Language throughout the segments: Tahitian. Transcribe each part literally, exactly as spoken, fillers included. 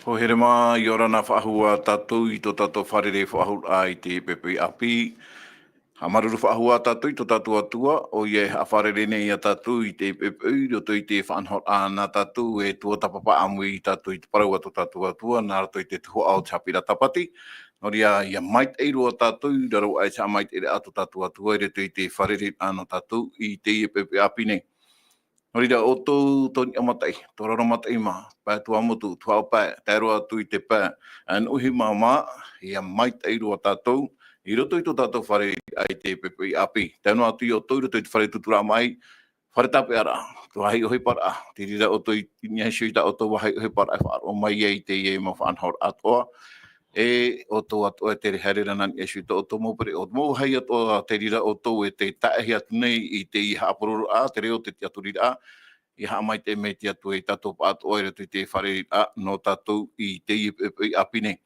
Hoa here mā, ʻia ora na faʻahou ā tātou i tō tātou fārerei faʻahou i te poʻipoʻi ʻāpī. Haʻamāuruuru faʻahou ā tātou i tō tātou Atua, ʻoia e haʻafārerei nei ia tātou i te poʻipoʻi, i roto i te faʻanahoraʻa nā tātou e tuatāpapa ʻāmui ia tātou i te parau a tō tātou Atua, nā roto i te tuhaʻa o te haʻapiʻiraʻa tāpati. Nō reira, ʻia maitaʻi roa tātou, i raro aʻe i te haʻamaitaʻiraʻa a tō tātou Atua, i roto i te fārereiraʻa nō tātou i teie poʻipoʻi ʻāpī nei. Nō reira, ʻoutou tō niʻa mataʻi, tō raro mataʻi mā, pae Tuamotu, Tuhaʻa Pae, tae roa atu i te pae, ā, Nuʻuhima mā, ʻia maitaʻi roa tātou, i roto i tō tātou fārereiraʻa i te poʻipoʻi ʻāpī. Tae noa atu ia ʻoutou i roto i te fare tuturaʻa maʻi, fare tāpeʻaraʻa, te vāhi ʻohiparaʻa, te reira ʻoutou i niʻa iho i tā ʻoutou vāhi ʻohiparaʻa e faʻaroʻo mai ai i teie mau faʻanahoraʻa atoʻa, e ʻoutou atoʻa e tere haere ra nā niʻa iho i tō ʻoutou mau pereʻoʻo, mau vāhi atoʻa te reira ʻoutou e tē taeʻahi atu nei i teie haʻapuroroʻa, te reo, te tiʻaturiraʻa, ʻia haʻamaitaʻi mai te Atua ia tātou pāʻatoʻa i roto i te fārereiraʻa nō tātou i teie poʻipoʻi ʻāpī nei.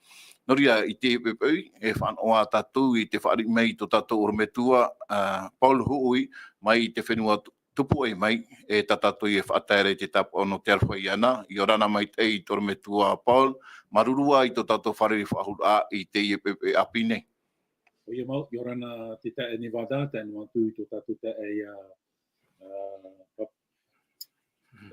Nō reira, i teie poʻipoʻi, e fānaʻo ā tātou i te fāriʻi mai i tō tātou ʻorometua, ā, Paul Huʻui, mai i te fenua tu-, Tupuaʻi mai, e tā tātou e faʻatae ra i te tāpaʻo nō te aroha iāna, ʻia ora na maitaʻi i tō ʻorometua Paul, māuruuru ā i tō tātou fārerei faʻahou i teie poʻipoʻi ʻāpī nei. ʻOia mau, ʻia ora na te taeaʻe Nevada, tae noa atu i tō tātou taeaʻe ia, ā,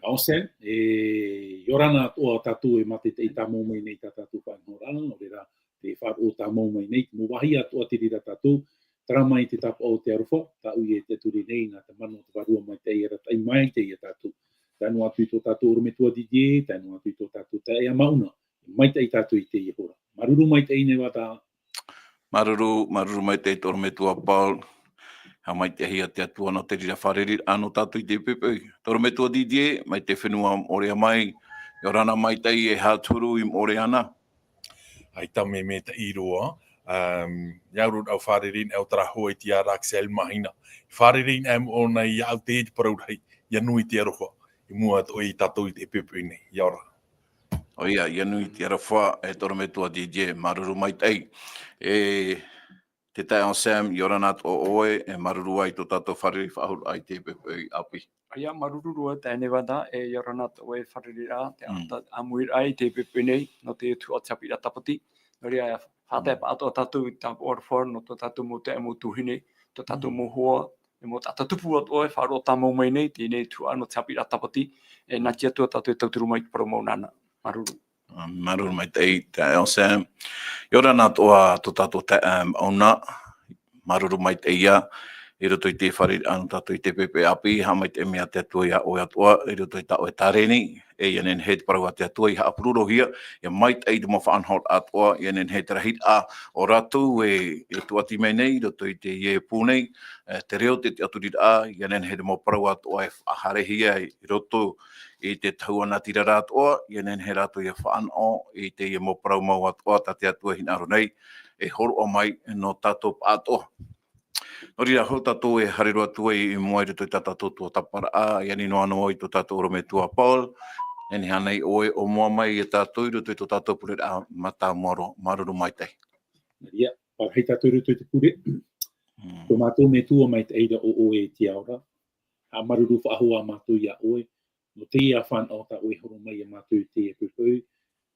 Anselme, e, ʻia ora na atoʻa tātou e mātaʻitaʻi tāmau mai nei tā tātou faʻanahoraʻa, nō reira, tē faʻaroʻo tāmau mai nei, te mau vāhi atoʻa te reira tātou, terā mai te tāpaʻo o te aroha, tāʻu e tiʻaturi nei, nā te mana o te Vārua Maitaʻi e arataʻi mai ia tātou. Tae noa atu i tō tātou ʻorometua Didier, tae noa atu i tō tātou taeaʻe Mauna, maitaʻi tātou i teie hora. Māuruuru maitaʻi Nevada. Māuruuru, māuruuru maitaʻi tō ʻorometua Paul. Haʻamaitaʻihia te Atua nō te reira fārereiraʻa nō tātou i teie poʻipoʻi. Tō ʻorometua Didier, mai te fenua Moʻorea mai, ʻia ora na maitaʻi, e aha te huru i Moʻorea na? ʻAita, mea maitaʻi roa, um, ʻia au roa au fārerei nei au terā hoa i te ara Axel Mahina. Fārerei nei moʻona iāʻu te, te parau rahi, ʻia nui te aroha, i mua atoʻa ia tātou i te poʻipoʻi nei, ʻia ora. ʻOia, ʻia nui te aroha, e tō ʻorometua Didier, māuruuru maitaʻi. E, te taeaʻe Anselme, ʻia ora na atoʻa ʻoe, e māuruuru ā i tō tātou fārerei faʻahou i te poʻipoʻi ʻāpī. ʻOia, māuruuru ā taeaʻe Nevada, e ʻia ora na atoʻa ʻoe fārereiraʻa, te Mm. ata-, ʻāmuiraʻa i te poʻipoʻi nei, nō te tuhaʻa o te haʻapiʻiraʻa tāpati. Nō reira, faʻatae Mm. pāʻatoʻa tātou i te tāpaʻo aroha, nō tō tātou mau taeaʻe, mau tuahine, tō tātou Mm. mau hoa, e mau taʻata tupu atoʻa e faʻaroʻo tāmau mai nei, teie nei tuhaʻa nō te haʻapiʻiraʻa tāpati, e nā te Atua tātou e tauturu mai i te parau mau nāna. Māuruuru. Māuruuru maitaʻi, taeaʻe Anselme. ʻIa ora na atoʻa tō tātou taeaʻe Mauna, māuruuru maitaʻi ia, i roto i te fārereiraʻa nō tātou i te poʻipoʻi ʻāpī, haʻamaitaʻi mai te Atua iā ʻoe atoʻa, i roto i tā ʻoe tāreni, e ʻia nehenehe te parau a te Atua i haʻapurorohia, ʻia maitaʻi te mau faʻanahoraʻa atoʻa, ʻia nehenehe te rahiraʻa o rātou e, e tūʻati mai nei, i roto i teie pū nei, e, te reo, te tiʻaturiraʻa, ʻia nehenehe te mau parau atoʻa e faʻahaerehia i roto i te tahua natirara atoʻa, ʻia nehenehe rātou ʻia fānaʻo i teie mau parau mau atoʻa tā te Atua e hinaʻaro nei, e hōroʻa mai nō tātou pāʻatoʻa. Nō reira, hou tātou e haere roa atu ai i mua i roto i tā tātou tuatāpaparaʻa, ʻia ani noa noa i tō tātou ʻorometua Paul, e nehenehe ānei ʻoe ʻo mua mai ia tātou i roto i tō tātou pureraʻa mātāmua roa, māuruuru maitaʻi. Nā reira, pārahi tātou i roto i te pure. Mm. Tō mātou Metua maitaʻi ra ʻo ʻoe e te ao ra. Haʻamāuruuru faʻahou ā mātou iā ʻoe, nō teie fānaʻo tā ʻoe e horo mai iā mātou i teie poʻipoʻi,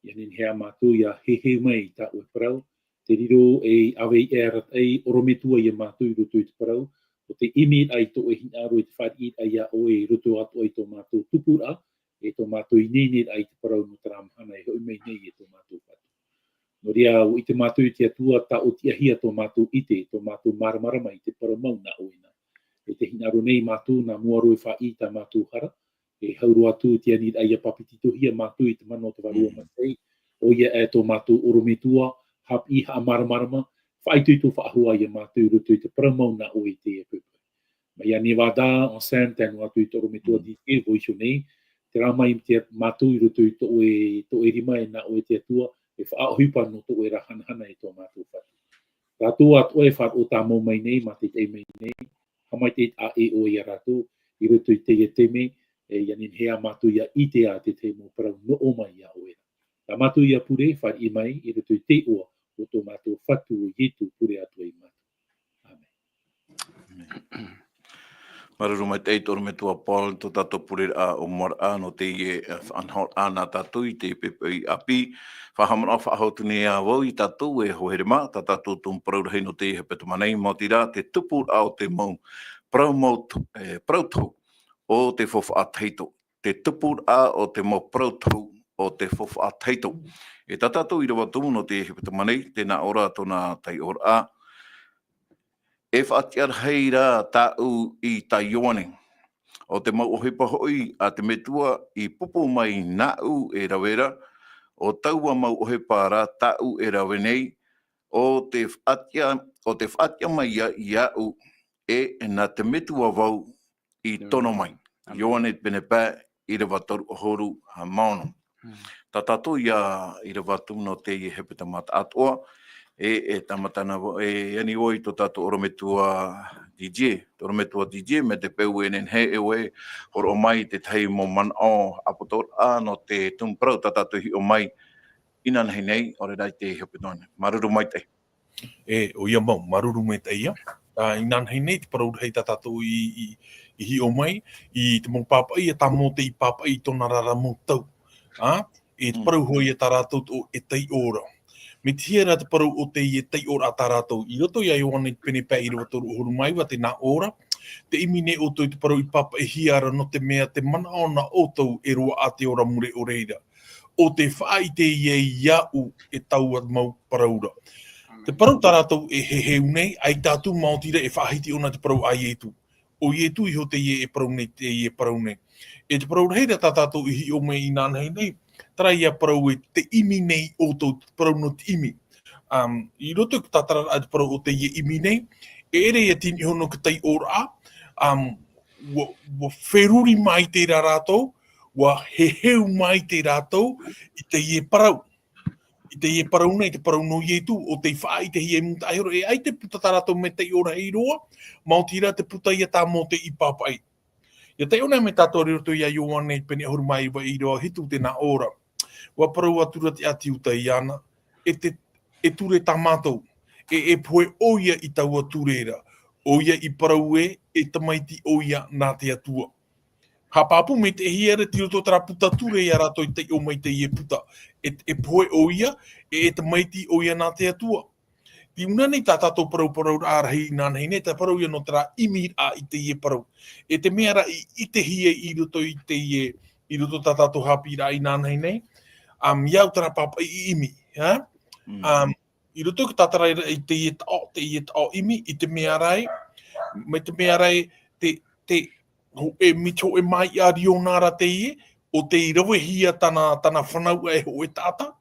ʻia nehenehe ā mātou ʻia heheu mai i tā ʻoe parau, te riro ei ʻāvae e arataʻi ʻorometua iā mātou i roto i te parau, ʻo tē ʻimiraʻa i tō ʻoe hinaʻaro i te fāriʻiraʻa iā ʻoe i roto atoʻa i tō mātou tupuraʻa, e tō mātou ineineraʻa i te parau nō terā mahana e hoʻi mai nei e tō mātou Fatu. Nō reira, ʻua ʻite mātou e te Atua, tāʻotiʻahia tō mātou ʻite, tō mātou māramarama i te parau mau nā ʻoe na. E tē hinaʻaro nei mātou, nā mua roa e fāriʻi i tā mātou hara, e hau roa atu te aniraʻa ʻia pāpetitohia mātou i te mana o te Vārua Mm. Maitaʻi, ʻoia ē tō mātou ʻorometua, haʻapiʻi, haʻamāramarama, faʻaitoito faʻahou iā mātou i roto i te parau mau nā ʻoe i teie poʻipoʻi. Mai iā Nevada, Anselme, tae noa atu i tō ʻorometua Mm. D J, vau iho nei, terā mai te mātou i roto i tō ʻoe, tō ʻoe rima e nā ʻoe te Atua, e faʻaʻohipa nō tō ʻoe ra hanahana e tō mātou Fatu. Rātou atoʻa e faʻaroʻo tāmau mai nei, mātaʻitaʻi mai nei, haʻamaitaʻi ā ʻoe iā rātou, i roto i teie taime, e, ʻia nehenehe ā mātou ʻia ʻite ā te tahi mau parau noʻo mai iā ʻoe ra. Tā mātou ʻia pure, fāriʻi mai, i roto i te iʻoa o tō mātou Fatu ʻo Ietu, pure atu ai mātou. Amen. Amen. Māuruuru maitaʻi tō ʻorometua Paul, tō tātou pureraʻa ʻōmuaraʻa nō teie, e, faʻanahoraʻa nā tātou i te poʻipoʻi ʻāpī. Faʻahaʻamanaʻo faʻahou atu nei ā vau iā tātou e hoa here mā, tā tātou tumu parau rahi nō teie hepetoma nei, maoti rā te tupuraʻa o te mau parau mau t-, e, parau tohu o te faufaʻa tahito. Te tupuraʻa o te mau parau tohu o te faufaʻa tahito. E tā tātou ʻīrava tumu nō teie hepetoma nei, tē nā ʻō ra tōna taiʻoraʻa. E faʻatiʻa rahi rā tāʻu i tā Ioane. ʻO te mau ʻohipa hoʻi a te Metua i pupu mai nāʻu e rave ra, ʻo taua mau ʻohipa rā tāʻu e rave nei, ʻo te faʻatiʻa, ʻo te faʻatiʻa mai ia iāʻu, e nā te Metua vau i tono mai. Ioane pene pae, ʻīrava toru ʻahuru mā ono. Mm. Tā tātou ia ʻīrava tumu nō teie hepetoma atoʻa, e, e tāmata na vau, e ani vau i tō tātou ʻorometua D J, tō ʻorometua D J, mai te peu e nehenehe e ʻoe e hōroʻa mai i te tahi mau manaʻo ʻāpōʻoraʻa nō te tumu parau tā tātou i hiʻo mai inanahi nei, ʻaore rā i te hepetoma nei. Māuruuru maitaʻi. E, ʻoia mau, māuruuru maitaʻi ia. Ā, inanahi nei te parau rahi tā tātou i, i, i hiʻo mai, i te mau pāpaʻi, ā, tā Mōte i pāpaʻi i tōna ra mau tau. Ā, e te Mm. parau hoʻi ia tā rātou tō e taiʻo ra. Mai te hea rā te parau o teie taiʻoraʻa tā rātou. I roto ia Ioane pene pae ʻīrava toru ʻahuru mā iva tē nā ʻō ra, tē ʻimi nei ʻoutou i te parau i pāpaʻihia ra nō te mea tē manaʻo na ʻoutou e roaʻa te ora mure o reira. ʻO tē faʻaʻite ia iāʻu e taua mau parau ra. Te parau tā rātou e heheu nei, ʻaita atu maoti rā e faʻahiti ʻōna te parau a Ietu. ʻO Ietu iho teie e parau nei, teie e parau nei. E te parau rahi rā tā tātou i hiʻo mai inanahi nei, terā ia parau e tē ʻimi nei ʻoutou, te parau nō te ʻimi. Um, i roto i te tātararaʻa te parau o teie ʻimi nei, e ʻere ia tini iho nō te taiʻoraʻa, um, ʻua, ʻua feruri maitaʻi rā rātou, ʻua heheu maitaʻi rātou i teie parau. I teie parau nei, te parau nō Ietu, ʻo tei faʻaʻitehia i mūtaʻa iho ra, e ʻaita e puta tā rātou mea taiʻo rahi roa, maoti rā te puta ia tā Mōte i pāpaʻi. ʻIa taiʻo na mai tātou i roto ia Ioane pene ʻahuru mā iva ʻīrava hitu tē nā ʻō ra. ʻUa parau atura te ʻĀti Iuta iāna, e te, e ture tā mātou, e, e pohe ʻoia i taua ture ra, ʻoia i parau ē, e tamaiti ʻoia nā te Atua. Haʻapāpū mai te hia ra tei roto terā puta ture ia rātou i taiʻo mai teie puta. E, e pohe ʻoia, e, e tamaiti ʻoia nā te Atua. Tei ʻōna nei tā tātou parauparau rahi inanahi nei, te parau ia nō terā ʻimiraʻa i teie parau. E te mea ra i, ʻitehia i roto i teie, i roto tā tātou haʻapiʻiraʻa inanahi nei. Um, ia au terā pāpaʻi i ʻimi, ha? Mm. Um, i roto i te tātara i teie taʻo, teie taʻo ʻimi, i te mea ra ē, mai te mea ra ē, te, te, hōʻē, mai te hōʻē māiʻa riona ra teie, ʻo tei ravehia tāna, tāna fanauʻa e hōʻē taʻata,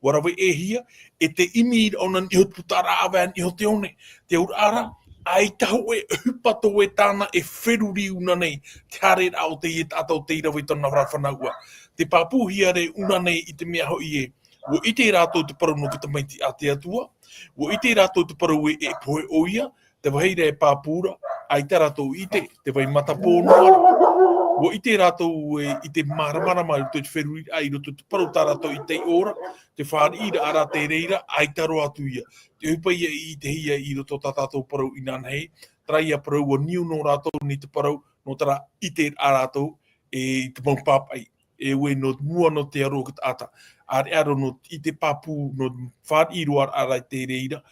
ʻua rave-ʻē-hia, e te ʻimi ʻōna niʻa iho te putaraʻa ʻāvae niʻa iho te one, te auraʻa ra, ʻaita hōʻē ʻohipa toe tāna e feruri ʻōna nei, te haereraʻa o teie taʻata ʻo tei rave i tōna ra fanauʻa. Tē pāpūhia ra ʻōna nei i te mea hoʻi ē, ʻua ʻite rātou te parau nō te tamaiti a te Atua, ʻua ʻite rātou te parau ē e pohe ʻoia, te vāhi ra e pāpū ra, ʻaita rātou i ʻite, te vai matapō noa ra. ʻUa ʻite rātou ē, i te māramarama i roto i te feruriraʻa, i roto i te parau tā rātou i taiʻo ra, te fāriʻiraʻa ra te reira, ʻaita roa atu ia. Te ʻohipa ia i ʻitehia i roto tā tātou parau inanahi, terā ia parau ʻua niu noa rātou nei te parau, nō terā ʻite rā rātou, e i te mau pāpaʻi. E ʻoe nō mua nō te aro o te taʻata. ʻAreʻa roa nō te ʻite pāpū, nō fāriʻi roa ra i te reira,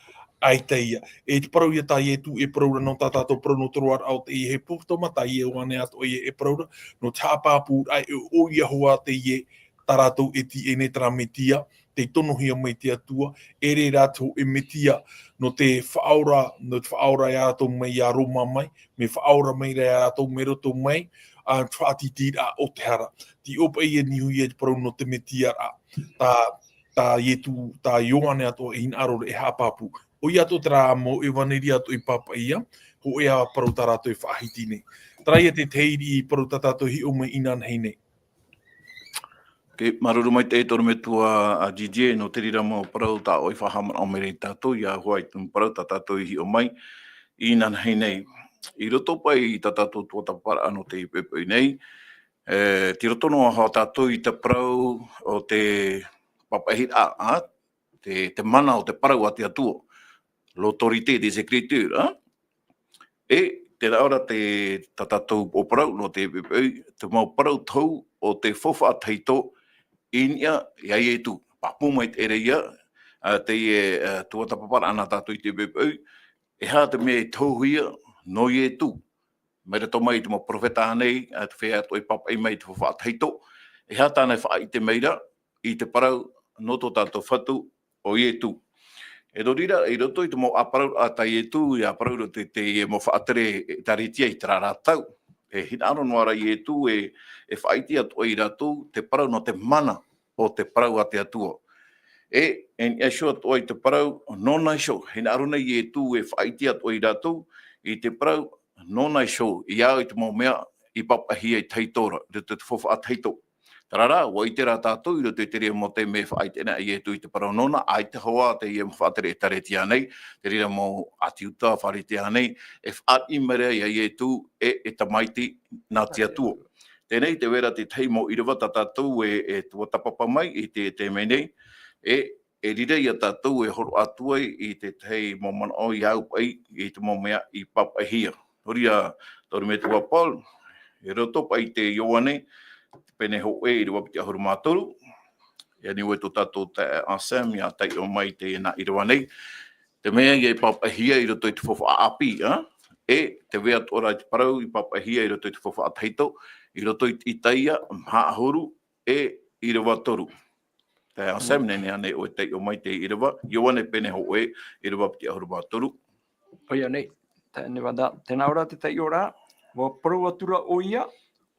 ʻaita ia. E te parau ia tā Ietu, e parau ra nō tā tātou parau nō te roaraʻa o teie hepetoma, tā Ioane atoʻa ia e parau ra, nō te haʻapāpūraʻa e ʻoia hoʻi teie, tā rātou e tīaʻi nei terā Metia, tei tonohia mai te Atua, e ʻere rā te hōʻē Metia, nō te faʻaora, nō te faʻaora ia rātou mai ia Roma mai, mea faʻaora mai ra ia rātou mai roto mai, ā, te faʻatītīraʻa o te hara. Tei ʻō paʻi ia niu ia te parau nō te Metia ra. Tā, tā Ietu, tā Ioane atoʻa i hinaʻaro ra e haʻapāpū. ʻOia atoʻa terā mau ʻevaneria atoʻa i pāpaʻi ia, hōʻē ā parau tā rātou e faʻahiti nei. Terā ia te tahi riʻi parau tā tātou i hiʻo mai inanahi nei. Ok, māuruuru maitaʻi tō ʻorometua a D J, nō te reira mau parau tā ʻoe i faʻahaʻamanaʻo mai ra ia tātou, ia hoʻi te mau parau tā tātou i hiʻo mai inanahi nei. I roto paʻi i tā tātou tuatāpaparaʻa nō teie poʻipoʻi nei, e, tei roto noa hoʻi tātou i te parau o te pāpaʻihiraʻa, ā, te, te mana o te parau a te Atua, l'autorité des Écritures, ā? E Tērā ora te, tā tātou o parau, nō te pepeʻoi, te mau parau tohu o te faufaʻa tahito, i niʻa, i a Ietu. Pāpū mai te ʻereia, ā, teie, ā, tuatāpaparaʻa nā tātou i te pepeʻoi, e aha te mea e tohuhia, nō Ietu. Mai roto mai i te mau perofeta nei, ā, te feiā atoʻa i pāpaʻi mai i te faufaʻa tahito, e aha tāna e faʻaʻite mai ra, i te parau, nō tō tātou Fatu, ʻo Ietu. E nō reira, i roto i te mau ʻāparauraʻa tā Ietu, ʻia parau roto i te, teie mau faʻatere ʻĒkālesia i terā ra tau. E hinaʻaro noa ra Ietu e, e faʻaʻite atoʻa ia rātou te parau nō te mana o te parau a te Atua. E, e niʻa iho atoʻa i te parau, nōna iho, hinaʻaro nei Ietu e faʻaʻite atoʻa ia rātou i te parau, nōna iho, i au i te mau mea i pāpaʻihia i tahito ra, i roto i te faufaʻa tahito. Terā rā, ʻua ʻite rā tātou, i roto i te reira mau taime e faʻaʻite ana Ietu i te parau nōna, ʻaita hoʻi teie mau faʻatere ʻĒkālesia nei, te reira mau ʻāti Iuta, Pharisea nei, e faʻariʻi mai ra ia Ietu, e, e tamaiti nā te Atua. Teie nei, tē vai ra te tahi mau ʻīrava tā tātou e, e tuatāpapa mai i te, te mea nei, e, e riro ia tātou e hōroʻa atu ai i te tahi mau manaʻo ʻia au paʻi i te mau mea i pāpaʻihia. Nō reira, tō ʻoe metua Paul, i roto paʻi i te Ioane, te pene hōʻē, ʻīrava piti ʻahuru mā toru, e ani ʻoe tō tātou taeaʻe Anselme, ʻia taiʻo mai i teie nā ʻīrava nei. Te mea ia i pāpaʻihia i roto i te faufaʻa ʻāpī, ā? E tē vai atoʻa ra te parau i pāpaʻihia i roto i te faufaʻa tahito, i roto i te Isaia maha ʻahuru e ʻīrava toru. Taeaʻe Anselme, nehenehe ānei ʻoe e taiʻo mai i te ʻīrava, Ioane pene hōʻē, ʻīrava piti ʻahuru mā toru. ʻOia nei, taeaʻe Nevada, tē nā ʻō ra te taiʻoraʻa, ʻua parau atu ra ʻoia,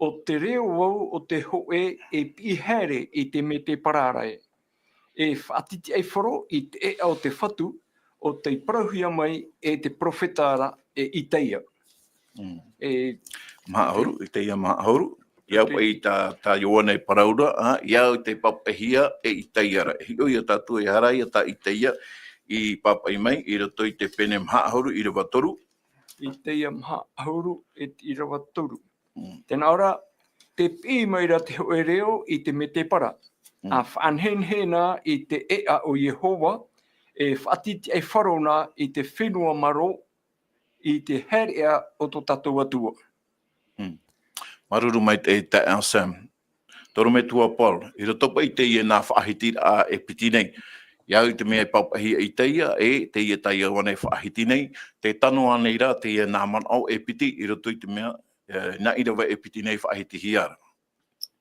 ʻo te reo vau o te hōʻē e piʻi haere i te mētēpara ra ē. E faʻatitiʻaifaro i te ʻēʻa o te Fatu, ʻo tei parauhia mai e te perofeta ra e Isaia. Mm. E maha ʻahuru, Isaia maha ʻahuru. ʻIa au paʻi tā, tā Ioane e parau ra, ā, ʻia au i te pāpaʻihia e Isaia ra. E hiʻo ia tātou e aha rā ia tā Isaia i pāpaʻi mai, i roto i te pene maha ʻahuru ʻīrava toru. Isaia maha ʻahuru e te ʻīrava toru. Mm. Tē nā ʻō ra, tē piʻi mai ra te hōʻē reo i te mētēpara. Mm. ʻA faʻanehenehe na i te ʻēʻa o Iehova, e faʻatitiʻaifaro na i te fenua marō, i te haereʻa o tō tātou Atua. Mm. Māuruuru maitaʻi taeaʻe Anselme. Tō ʻoe metua Paul, i roto paʻi i teie nā faʻahitiraʻa e piti nei. ʻIa au i te mea e pāpaʻihia e Isaia, e teie tā Ioane e faʻahiti nei, tē tano ānei ra teie nā manaʻo e piti i roto i te mea, e, nā ʻīrava e piti nei faʻahitihia ra.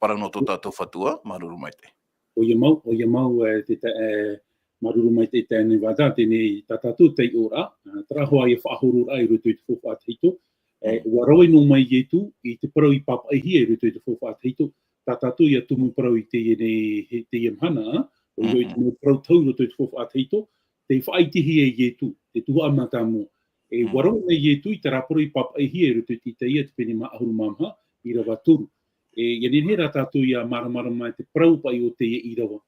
Parau nō tō tātou Fatu, māuruuru maitaʻi. ʻOia mau, ʻoia mau, e, te ta-, e, māuruuru maitaʻi taeaʻe Nevada, teie nei tā tātou taiʻoraʻa, ā, terā hoʻi ia faʻahororaʻa i roto i te faufaʻa tahito. E, Mm. ʻua rave noa mai Ietu i te parau i pāpaʻihia i roto i te faufaʻa tahito, tā tātou ʻia tumu parau i teie nei, he, teie mahana, ā, ʻoia hoʻi te Mm-mm. mau parau tohu i roto i te faufaʻa tahito, tei faʻaʻitehia e Ietu, te tuhaʻa mātāmua. E Mm. ʻua rave mai Ietu i terā parau i pāpaʻihia i roto i te Isaia te pene maha ʻahuru mā maha, ʻīrava toru. E, ʻia nehenehe rā tātou ʻia māramarama i te parau paʻi o teie ʻīrava.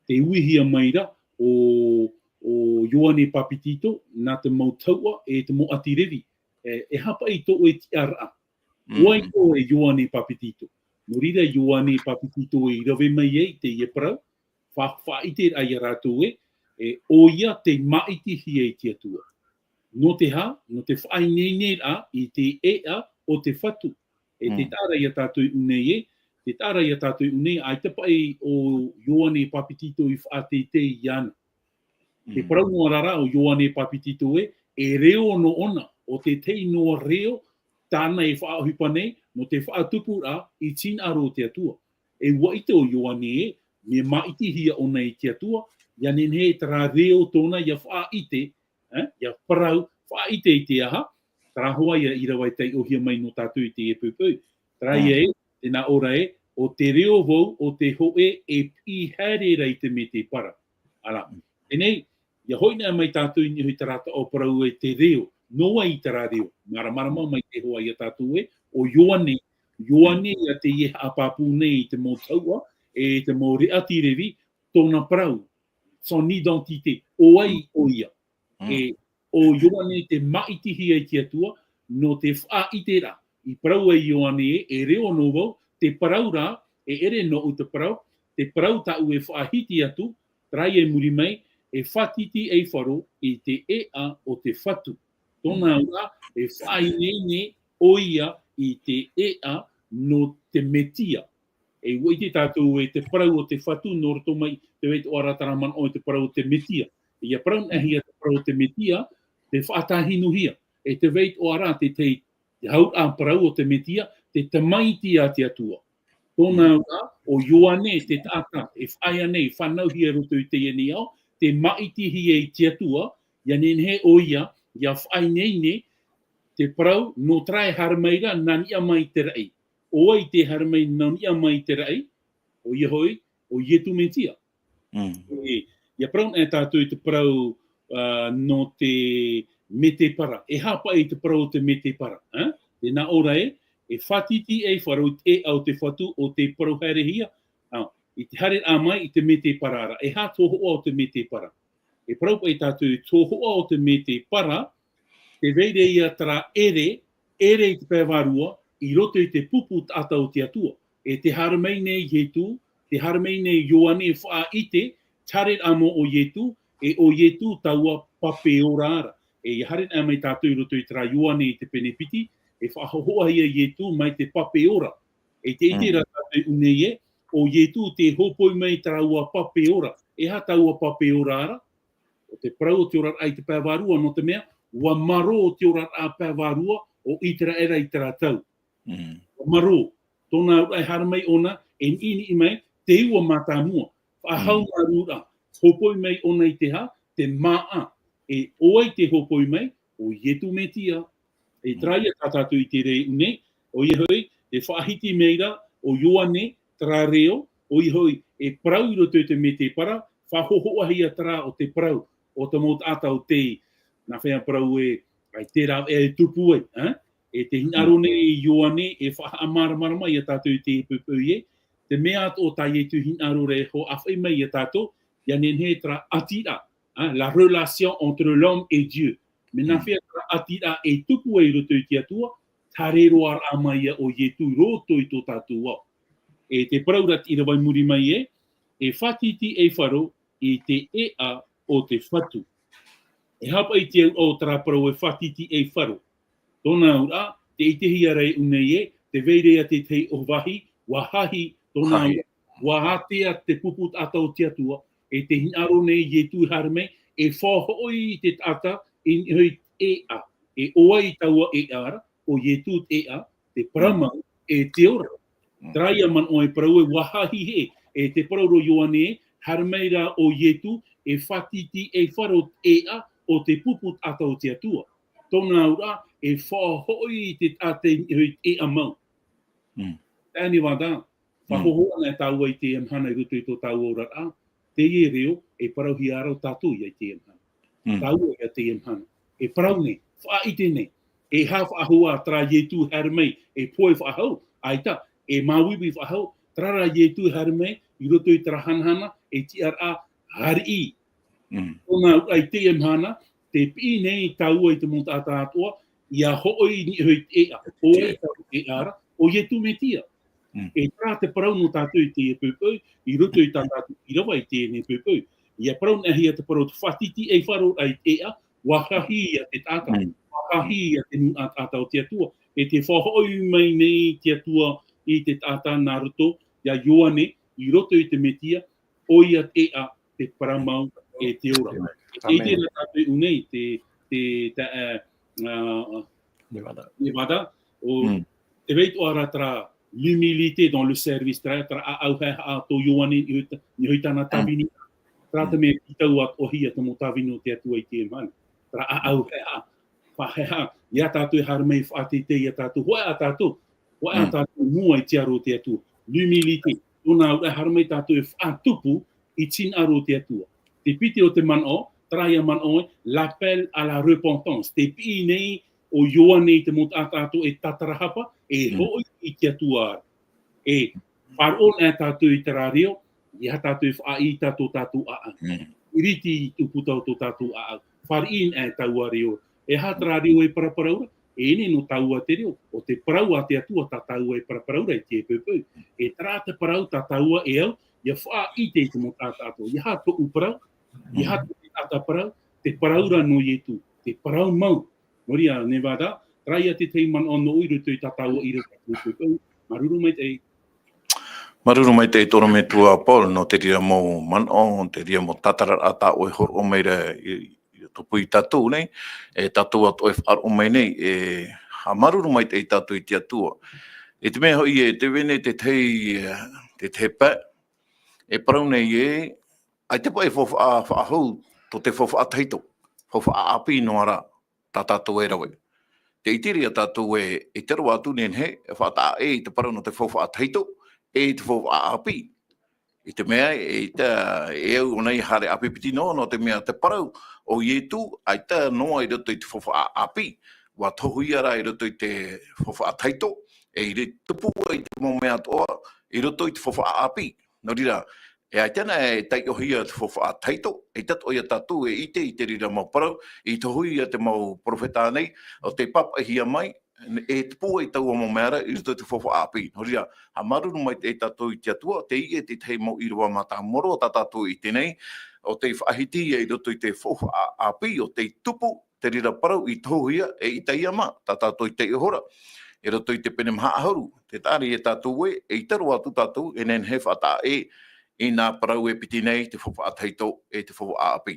Tē uihia mai ra ʻo, ʻo Ioane Papetito, nā te mau tauʻa, e te mau ʻāti Revi. E, e aha paʻi tō ʻoe tiʻaraʻa? Mm. ʻO vai ʻoe Ioane Papetito? Nō reira Ioane Papetito i rave mai ai teie parau, fa-, faʻaʻite ra ia rātou ē, e, ʻoia tei māʻitihia e te Atua. Nō te aha? Nō te faʻaineineraʻa i te ʻēʻa o te Fatu. E te Mm. taʻa ra ia tātou i ʻō nei ē, te taʻa ra ia tātou i ʻō nei, ʻaita paʻi ʻo Ioane Papetito i faʻateitei iāna. Te Mm. parau noa ra rā ʻo Ioane Papetito ē, e reo noa ʻōna, ʻo te tahi noa reo tāna e faʻaʻohipa nei, nō te faʻatupuraʻa i te hinaʻaro o te Atua. E ʻua ʻite ʻo Ioane ē, mea māʻitihia ʻōna e te Atua, ʻia nehenehe terā reo tōna ʻia faʻaʻite, e, ʻia parau, faʻaʻite i te aha, terā hoʻi ia ʻīrava e taiʻohia mai nō tātou i teie poʻipoʻi. Terā Mm. ia ē, tē nā ʻō ra ē, ʻo te reo vau o te hōʻē e piʻi haere ra i te mētēpara. ʻĀreʻa. Mm. Teie nei, ʻia hoʻi noa mai tātou i niʻa i terā taʻo parau e te reo, nō vai terā reo, māramarama mai te hoa ia tātou ē, ʻo Ioane, Ioane Mm. ia teie haʻapāpū nei i te mau tauʻa, e te mau ʻāti Revi, tōna parau, son identité, ʻo vai Mm. ʻoia. Mm. E, ʻo Ioane tei māʻitihia e te Atua, nō te faʻaʻiteraʻa. I parau ai Ioane ē, e reo noa vau, te parau rā, e ʻere noaʻu te parau, te parau tāʻu e faʻahiti atu, terā ia i muri mai, e faʻatitiʻaifaro i te ʻēʻa o te Fatu. Tōna Mm. auraʻa, e faʻaineine ʻoia i te ʻēʻa nō te Metia. E ʻua ʻite tātou e te parau o te Fatu nō roto mai te vai atoʻa ra terā manaʻo i te parau o te Metia. ʻIa parau noa hia te parau o te Metia, te faʻatāhinuhia. E te vai atoʻa ra te, te, te hau a parau o te Metia, te tamaiti a te Atua. Tōna auraʻa, ʻo Ioane te taʻata e faʻaea nei, fānauhia i roto i teie nei ao, te māʻitihia i te Atua, ʻia nehenehe ʻoia ʻia faʻaineine te parau nō terā e haere mai ra nā niʻa mai i te raʻi. ʻO vai tē haere mai nā niʻa mai i te raʻi? ʻOia hoʻi, ʻo Ietu Metia. Mm. E, ʻia parau noa tātou i te parau, ā, nō te metepara. E aha paʻi te parau o te metepara, ā? Tē nā ʻō ra ē, e fātiti ei faro i te ʻēʻa o te Fatu ʻo tē parau haerehia, ā, i te haereraʻa mai i te metepara ra. E aha te hōhoʻa o te metepara? E parau paʻi tātou i te hōhoʻa o te metepara, tē vai ra ia terā ʻere, ʻere i te pae vārua, i roto i te pupu taʻata o te Atua. E tē haere mai nei Ietu, tē haere mai nei Ioane e faʻaʻite, te haereraʻa mau o Ietu, e ʻo Ietu taua pape ora ra. E ʻia haere noa mai tātou i roto i terā Ioane i te pene piti, e faʻahōhoʻahia Ietu mai te pape ora. E tē ʻite ra tātou i ʻō nei ē, ʻo Ietu tē hōpoi mai terā ua pape ora. E aha taua pape ora ra? ʻO te parau o te oraraʻa i te pae vārua, nō te mea, ʻua marō te oraraʻa pae vārua o ʻĪteraʻera i terā tau. Mm. ʻUa marō. Tōna auraʻa e haere mai ʻōna, e niʻiniʻi mai, te ua mātāmua. Faʻahou Mm. māuruurua. Hōpoi mai ʻōna i te aha, te māʻa. E ʻo vai tē hōpoi mai, ʻo Ietu Metia. E Mm. terā ia tā tātou i ʻite ra i ʻō nei, ʻoia hoʻi, tē faʻahiti mai ra, ʻo Ioane, terā reo, ʻoia hoʻi, e parau i roto i te metepara, faʻahōhoʻahia terā o te parau, o te mau taʻata o te, nā hea parau ē, ʻaita e rāveʻa e tupu ai, ā? E tē hinaʻaro nei Ioane, e faʻahaʻamāramarama ia tātou i te poʻipoʻi ē, te mea atoʻa tā Ietu hinaʻaro ra e hoʻāfaʻi mai ia tātou, ʻia nehenehe terā ʻatiraʻa, ā, la relation entre l'homme et Dieu. Mea nā Mm. hea terā ʻatiraʻa e tupu ai i roto i te Atua, tē haere roa ra mai ia ʻo Ietu i roto i tō tātou ao. E te parau ra te ʻīrava i muri mai ē, e fātiti ei faro i te ʻēʻa o te Fatu. E aha paʻi te auraʻa o terā parau e fātiti ei faro? Tōna auraʻa, tē ʻitehia ra i ʻō nei ē, tē vai ra ia te tahi ʻōvahi, ʻua hahi, tōna Hahi. auraʻa, ʻua ātea te pupu taʻata o te Atua, e tē hinaʻaro nei Ietu e haere mai, e faʻahoʻi i te taʻata i niʻa i te ʻēʻa. E ʻo vai taua ʻēʻa ra, ʻo Ietu te ʻēʻa, te parau mau, e te ora. Mm. Terā ia manaʻo e parau ē, ʻua hahi hē, e te parau ra ʻo Ioane, haere mai ra ʻo Ietu, e fātiti ei faro ʻēʻa o te pupu taʻata o te Atua. Tōna auraʻa, e faʻahoʻi i te taʻata i niʻa i te ʻēʻa mau. Mm. Taeaʻe Nevada, Mm. faʻahōhoʻa ana tāua i teie mahana i roto i tō tāua oraraʻa, teie reo, e parauhia ra tātou ia i teie mahana. Mm. Tāua ia teie mahana. E parau nei, faʻaʻite nei. E aha faʻahou ā terā Ietu e haere mai, e pohe faʻahou, ʻaita, e māuiui faʻahou, terā rā Ietu e haere mai, i roto i terā hanahana, e tiʻaraʻa, ariʻi. Mm. Tōna auraʻa i teie mahana, tē piʻi nei tāua i te mau taʻata atoʻa, ʻia hoʻi i niʻa i te ʻēʻa, ʻo vai taua ʻēʻa ra, ʻo Ietu Metia. Mm. E terā te parau nō tātou i teie poʻipoʻi, i roto i tā tātou ʻīrava i teie nei poʻipoʻi. ʻIa parau noa hia te parau te fātiti ei faro i te ʻēʻa, ʻua hahi ia te taʻata, Mm. ʻua hahi ia te nūnaʻa taʻata o te Atua. E tē faʻahoʻi mai nei te Atua i te taʻata nā roto ia Ioane, i roto i te Metia, ʻoia te ʻēʻa, te parau mau, e te ora. Amen. E te ʻite ra tātou i ʻō nei, te, te, ta-, ā, ā, Nevada. Nevada, ʻo Mm. te vai atoʻa ra terā l'humilité dans le service, terā, terā ʻāʻau haʻehaʻa tō Ioane i niʻa i tāna Mm. tāvini. Terā te Mm. mea tītau atoʻahia te mau tāvini o te Atua i teie mahana. Terā ʻāʻau haʻehaʻa. Faʻahaʻehaʻa, ia tātou e haere mai faʻateitei ia tātou. Hōʻē ā tātou, hōʻē ā Mm. tātou i mua i te aro o te Atua. L'humilité. Tōna auraʻa e haere mai tātou e faʻatupu i te hinaʻaro o te Atua. Te piti o te manaʻo, terā ia manaʻo ē, l'appel à la repentance. Tē piʻi nei ʻo Ioane i te mau taʻata atoʻa e tātarahapa, e Mm. hoʻi i te Atua ra. E faʻaroʻo noa tātou i terā reo, ʻeiaha tātou e faʻaʻī i tā tō tātou ʻāʻau. Mm. Iriti i te ʻūputa o tō tātou ʻāʻau. Fāriʻi noa taua reo. E aha terā reo e paraparau ra? E ʻere nō tāua te reo. ʻO te parau a te Atua tā tāua e paraparau ra i teie poʻipoʻi. E terā te parau tā tāua e au, ʻia faʻaʻite i te mau taʻata atoʻa. ʻEiaha tōʻu parau, ʻeiaha Mm. tō te taʻata parau, te parau ra nō Ietu, te parau mau. Nō reira, Nevada, Terā ia te tahi manaʻo nō ʻoe i roto i tā tāua ʻīrava. Māuruuru maitaʻi. Māuruuru maitaʻi te ʻorometua Paul, nō te reira mau manaʻo, te reira mau tātararaʻa tā ʻoe e hōroʻa mai ra i, i tō pū i tātou nei, e tātou atoʻa e faʻaroʻo mai nei, e, haʻamāuruuru maitaʻi tātou i te Atua. I te mea hoʻi e te vene te tahi, te tahi pae, e parau nei e, ʻaita paʻi e faufaʻa faʻahou, tō te faufaʻa tahito, faufaʻa ʻāpī noa rā, tā tātou e rave. Tē ʻite ra tātou e, e te roa atu nehenehe, e faʻataʻa ʻē i te parau nō te faufaʻa tahito, e i te faufaʻa ʻāpī. I te mea, e ʻaita, e au ʻōna i haere ʻāpī piti noa, nō te mea te parau o Ietu, ʻaita noa i roto i te faufaʻa ʻāpī. ʻUa tohuhia rā i roto i te faufaʻa tahito, e i re tupu ai te mau mea atoʻa, i roto i te faufaʻa ʻāpī. Nō reira, e ʻaita na e taiʻohia te faufaʻa tahito, ʻaita atoʻa ia tātou e ʻite i te reira mau parau, i tohuhia te mau perofeta nei, ʻo tei pāpaʻihia mai, e tupu ai taua mau mea ra i roto i te faufaʻa ʻāpī. Nō reira, haʻamāuruuru maitaʻi tātou i te Atua, teie te tahi mau ʻīrava mātāmua roa tā tātou e ʻite nei, ʻo tei faʻahiti ia i roto i te faufaʻa ʻāpī, ʻo tei tupu, te reira parau i tohuhia e ʻĪtaia mā, tā tātou i taiʻo ra. I roto i te pene maha ʻahuru, tē taʻa ra ia tātou ē, eʻita roa atu tātou e nehenehe e faʻataʻa ʻē i nā parau e piti nei, te faufaʻa tahito, e te faufaʻa ʻāpī.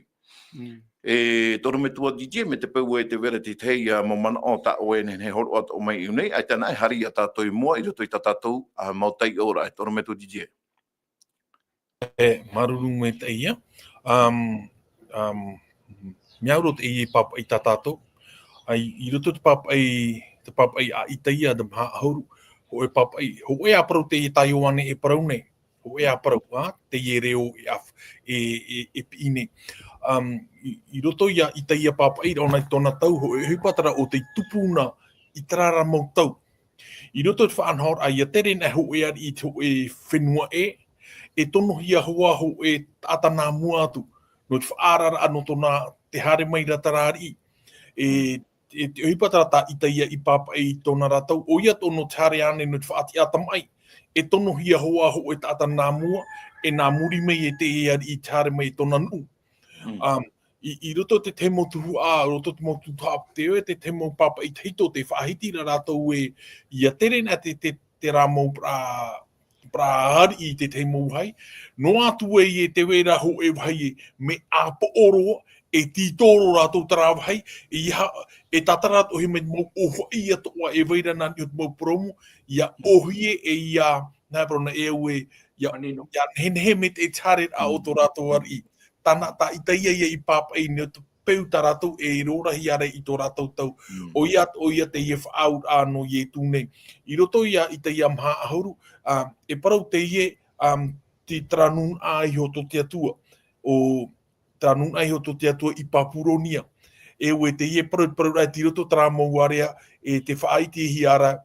Mm. E te ʻorometua Didier, mai te peu ē tē vai ra te tahi mau manaʻo tā ʻoe e nehenehe e hōroʻa atoʻa mai i ʻō nei, ʻaita na e haere ia tātou i mua i roto i tā tātou, ā, mau taiʻoraʻa, e te ʻorometua Didier. E, māuruuru maitaʻi ia. Um, um, mea au roa teie pāpaʻi tā tātou. ʻAi, i roto te pāpaʻi, te pāpaʻi a ʻĪtaia te maha ʻahuru, hōʻē pāpaʻi, hōʻē ā parau teie tā Ioane e parau nei. Hōʻē ā parau, ā, teie reo e af-, e, e, e piʻi nei. Um, i, i roto ia ʻĪtaia pāpaʻi ra ʻōna i tōna tau, hōʻē ʻohipa terā ʻo tei tupu na i terā ra mau tau. I roto i te faʻanahoraʻa, ʻia tere na hōʻē ariʻi i te hōʻē fenua ʻē, e tonohia hoʻi hōʻē taʻata nā mua atu, nō te faʻaararaʻa nō tōna, tē haere mai ra terā ariʻi. E, e te ʻohipa terā tā ʻĪtaia i pāpaʻi i tōna ra tau, ʻoia atoʻa nō te haere ānei nō te faʻatiʻa tamaʻi, e tonohia hoʻi hōʻē taʻata nā mua, e nā muri mai e teie ariʻi i te haere mai i tōna nuʻu. Mm. Um, i, i roto i te tahi mau tuhaʻa, i roto i te mau tuhaʻa, te, te tahi mau pāpaʻi tahito, tē faʻahiti ra rātou ē, ʻia tere na te, te, terā mau parau, parau ariʻi i te tahi mau vāhi. Noa atu ē, e tē vai ra hōʻē vāhi ē, mea ʻāpoʻo roa, e tītō roa rātou terā vāhi, e ʻia, e tātara atoʻa mai te mau ʻōfaʻi atoʻa e vai ra nā niʻa i te mau purōmu, ʻia ʻōhie e ʻia, nā parau na e au ē, ʻia, ʻia nehenehe mai te haereraʻa o tō rātou ariʻi. Tāna, tā ʻĪtaia ia i pāpaʻi nei, te peu tā rātou e rōrahi ra i tō rātou tau. Mm. ʻOia, ʻoia teie faʻaauraʻa nō Ietu nei. I roto ia ʻĪtaia maha ʻahuru, ā, e parau teie, ā, te, terā nūnaʻa iho tō te Atua, ʻo terā nūnaʻa iho tō te Atua i Papuronia. E au ē teie parau, parauraʻa tei roto terā mau area, e tē faʻaʻitehia ra,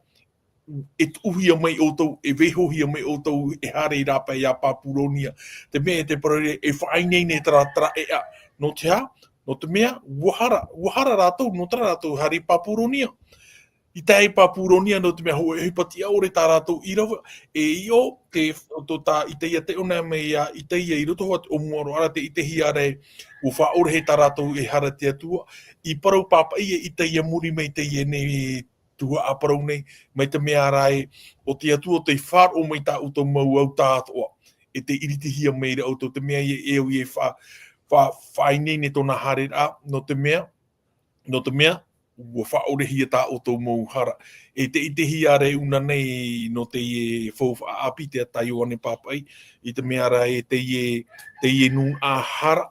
e tuʻuhia mai ʻoutou, e vaihohia mai ʻoutou, e haere i rāpae iā Papuronia. Te mea e te parau ra, e faʻaineine terā, terā ʻēʻa. Nō te aha? Nō te mea, ʻua hara, ʻua hara rātou, nō terā rātou haere i Papuronia. I tae i Papuronia, nō te mea hōʻē ʻohipa tiʻa ʻore tā rātou ʻīrava, e ʻio, te, tō tā ʻĪtaia taiʻo na mai iā ʻĪtaia i roto hoʻi i te ʻōmuaraʻa ra tē ʻitehia ra ē, ʻua faʻaʻore hia tā rātou e hara te Atua, i parau pāpaʻi e ʻĪtaia i muri mai teie nei, tuhaʻa parau nei, mai te mea ra ē, ʻo te Atua tei faʻaroʻo mai tā ʻoutou mau au tāʻatoʻa, e tē iritihia mai ra ʻoutou, te mea ia e au ē fa-, fa-, faʻaineine tōna haereraʻa, nō te mea, nō te mea, ʻua faʻaʻorehia tā ʻoutou mau hara. E tē ʻitehia ra ē ʻōna nei nō teie faufaʻa ʻāpī, te, tā Ioane pāpaʻi, i te mea ra ē teie, teie nūnaʻa hara,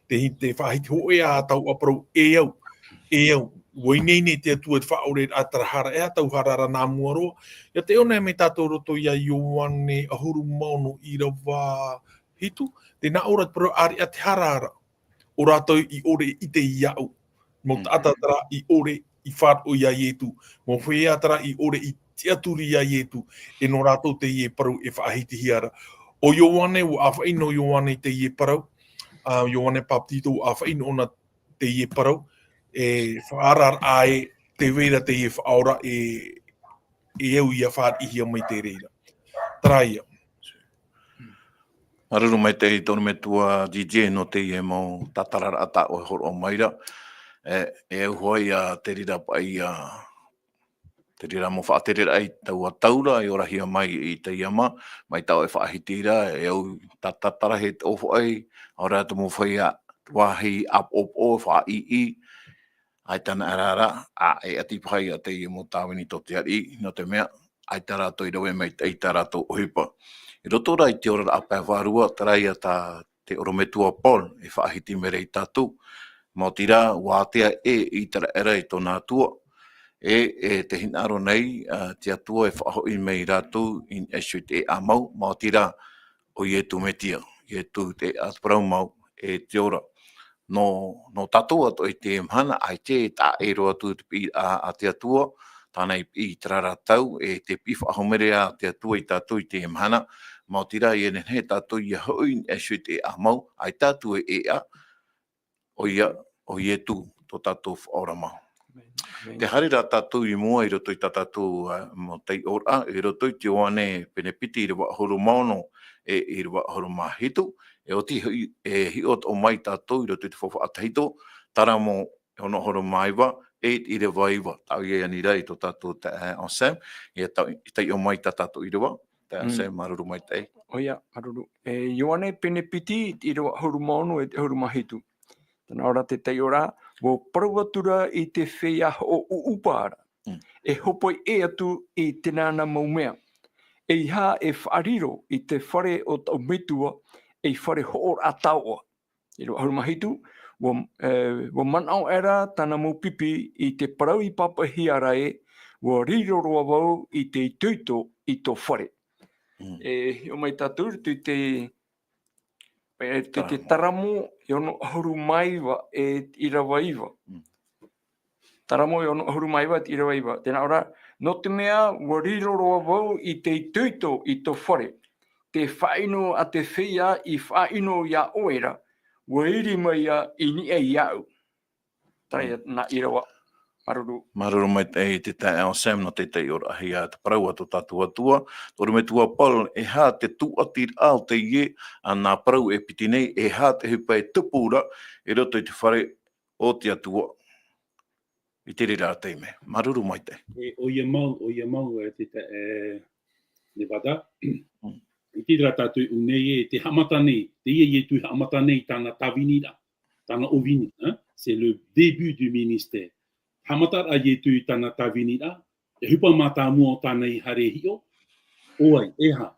te hi-, tē faʻahiti hōʻē ā taua parau, e au, e au, ʻua ineine te Atua i te faʻaʻore ra terā hara, e aha taua hara ra nā mua roa. ʻIa taiʻo na mai tātou i roto iā Ioane ʻahuru mā ono ʻīrava hitu, tē nā ʻō ra te parau, ʻāreʻa te hara ra, ʻo rātou i ʻore i ʻite iāʻu. Mau taʻata terā i ʻore i faʻaroʻo iā Ietu. Mau feiā terā i ʻore i tiʻaturi iā Ietu. E nō rātou teie parau e faʻahitihia ra. ʻO Ioane, ʻua ʻāfaʻi noa Ioane i teie parau. Ā, Ioane Papetito, ʻua ʻāfaʻi noa ʻōna teie parau. E faʻaararaʻa ē, tē vai ra teie Faʻaora e, e au ʻia fāriʻihia mai te reira. Terā ia. Māuruuru maitaʻi te ʻorometua D J nō teie mau tātararaʻa tā ʻoe e hōroʻa mai ra. E, e au hoʻi ā te reira paʻi ā, Te reira mau faʻatereraʻa i taua tau ra, e orahia mai i teie mā, mai tāua e faʻahiti ra, e au, tā, tātarahi te ʻōfaʻi, ʻaore rā te mau feiā, vāhi ʻāpoʻopoʻo, faʻaʻī, ʻaita anaʻe rā, ā, e ʻati paha ïa teie mau tāvini tō te ariʻi, nō te mea, ʻaita rātou i rave maitaʻi i tā rātou ʻohipa. I roto rā i te oraraʻa pae vārua, terā ïa tā te ʻorometua Paul e faʻahiti mai ra ia tātou. Maoti rā, ʻua ātea ʻē ʻĪteraʻera i tōna Atua, e, e tē hinaʻaro nei, ā, te Atua e faʻahoʻi mai ia rātou i niʻa iho i te ʻēʻa mau, maoti rā, ʻo Ietu Metia, Ietu te ʻēʻa parau mau, e te ora. Nō, nō tātou atoʻa i teie mahana, ʻaita e taʻa ʻē roa atu te piʻiraʻa a te Atua, tāna i piʻi i terā ra tau, e tē piʻi faʻahou mai ra te Atua ia tātou i teie mahana, maoti rā, ʻia nehenehe tātou ʻia hoʻi i niʻa iho i te ʻēʻa mau, ʻaita atu e ʻēʻa, ʻoia, ʻo Ietu, tō tātou Faʻaora mau. Amen. Amen. Tē haere ra tātou i mua i roto i tā tātou, ā, mau taiʻoraʻa, i roto i te Ioane pene piti ʻīrava ʻahuru mā ono, e ʻīrava ʻahuru mā hitu, e ʻoti hoʻi, e hiʻo atoʻa mai tātou i roto i te Faufaʻa Tahito, Taramo e ono ʻahuru mā iva, e ʻīrava iva. Tāʻu ia Ianira i tō tātou ta-, ā, Anselme, ʻia tau-, i taiʻo mai tā tātou ʻīrava, ta Mm. Anselme, māuruuru maitaʻi. ʻOia, māuruuru. E Ioane pene piti, ʻīrava ʻahuru mā ono, e ʻahuru mā hitu. Tē nā ʻō ra te taiʻoraʻa, ʻua parau atu ra i te feiā hoʻoʻuʻupa ra. Mm. E hōpoi ʻē atu i teie nei mau mea. ʻEiaha e faʻariro i te fare o tōʻu Metua, ei fare hoʻoraʻa taoʻa. ʻĪrava ʻahuru mā hitu, ʻua, e, ʻua manaʻo aʻera tāna mau pipi i te parau i pāpaʻihia ra ē, ʻua riro roa vau i te itoito i tō fare. Mm. E hiʻo mai tātou i te, e, te, te Taramo. Taramo e ono ʻahuru mā iva, e ʻīrava iva. Mm. Taramo e ono ʻahuru mā iva, ʻīrava iva. Tē nā ʻō ra, nō te mea, ʻua riro roa vau i te itoito i tō fare. Te faʻaʻino a te feiā i faʻaʻino iā ʻoe ra, ʻua iri mai ïa i niʻa iāʻu. Terā ïa Mm. nā ʻīrava. Māuruuru. Māuruuru maitaʻi te taeaʻe Anselme nō te taiʻorahia te parau a tō tātou Atua. Tō ʻorometua Paul, e aha te tūʻatiraʻa o teie, ā, nā parau e piti nei, e aha te ʻohipa e tupu ra i roto i te fare o te Atua i te reira taime. Māuruuru maitaʻi. E, ʻoia mau, ʻoia mau, e, te ta-, e, Nevada. Mm. I te reira tātou i ʻō nei, e, tē haʻamata nei, teie Ietu i haʻamata nei tāna tāviniraʻa, tāna ʻōvini, hein? C'est le début du ministère. Haʻamata ra Ietu i tāna tāviniraʻa, e ʻohipa mātāmua o tāna i haere e hiʻo, ʻo vai, e aha?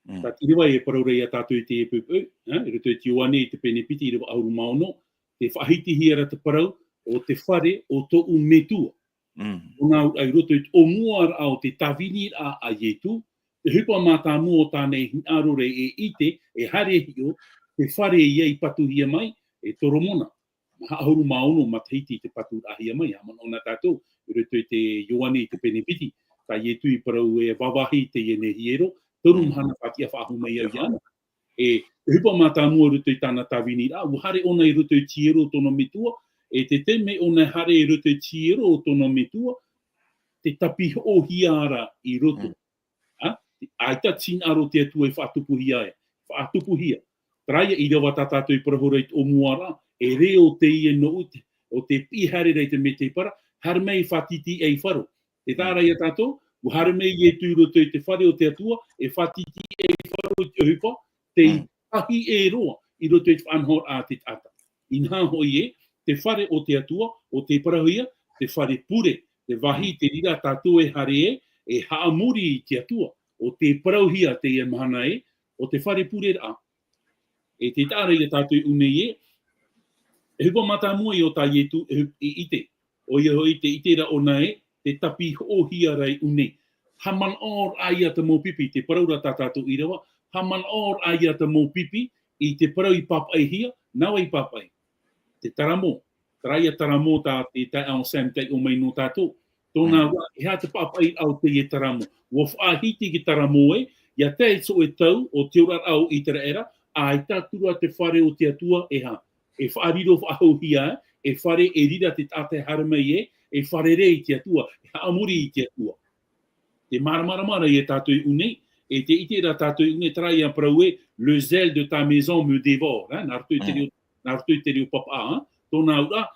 Mm. Tā te ʻīrava e parau ra ia tātou i teie poʻipoʻi, ā, i roto i te Ioane i te pene piti, ʻīrava ʻahuru mā ono, tē faʻahitihia ra te parau, ʻo te fare o tōʻu Metua. Mm. Tōna auraʻa i roto i te ʻōmuaraʻa o te tāviniraʻa a Ietu, te ʻohipa mātāmua o tāna e hinaʻaro ra e ʻite, e haere e hiʻo, te fare ïa i patuhia mai e Toromona. Haʻahuru mā ono matahiti i te paturaʻahia mai, haʻamanaʻo na tātou, i roto i te Ioane i te pene piti, tā Ietu i parau e vāvāhi teie nei hiero, toru Mm. mahana faʻatiʻa faʻahou mai au iāna. E, te ʻohipa mātāmua i roto i tāna tāviniraʻa, ʻua haere ʻōna i roto i te hiero o tōna Metua, e te taime ʻōna e haere i roto i te hiero o tōna Metua, tē tāpiʻihia ra i roto. Mm. Ā, ʻaita te hinaʻaro o te Atua e faʻatupuhia e, faʻatupuhia. Terā ïa ʻīrava tā tātou i parau ra i te ʻōmuaraʻa, e reo teie nōʻu te, ʻo tē piʻi haere ra i te mētēpara, haere mai e faʻatitiʻa i faro. Tē taʻa ra ia tātou, ʻua haere mai Ietu i roto i te fare o te Atua, e faʻatitiʻa i faro i te ʻohipa, tei Mm. tahi ʻē roa i roto i te faʻanahoraʻa a te taʻata. Inaha hoʻi ē, te fare o te Atua, ʻo tē parauhia, te fare pure, te vāhi Mm. te reira tātou e haere ē, e haʻamori i te Atua, ʻo tē parauhia teie mahana ē, ʻo te fare pureraʻa. E tē taʻa ra ia tātou i ʻō nei ē, e ʻohipa mātāmua ïa o tā Ietu e hu-, i ʻite. ʻOia hoʻi, tē ʻite ra ʻōna ē, tē tāpiʻihia ra i ʻō nei. Haʻamanaʻo ra ia te mau pipi, tē parau ra tā tātou ʻīrava, haʻamanaʻo ra ia te mau pipi i te parau i pāpaʻihia, nā vai i pāpaʻi? Te taramo. Terā ïa taramo tā te taeaʻe Anselme taiʻo mai nō tātou. Tōna Mm. auraʻa, e aha te pāpaʻiraʻa o teie taramo? ʻUa faʻahiti te taramo ē, ʻia tae i te hōʻē tau o te oraraʻa o ʻĪteraʻera, ʻaita atu ra te fare o te Atua e aha, e faʻariro faʻahouhia, e fare e riro te taʻata e haere mai ē, e fārerei i te Atua, e haʻamori i te Atua. Tē māramarama ra ia tātou i ʻō nei, e tē ʻite ra tātou i ʻō nei, terā ïa parau ē, le zèle de ta maison me dévore, hein, nā roto i te Mm. reo, nā roto i te reo papaʻā, hein, tōna auraʻa,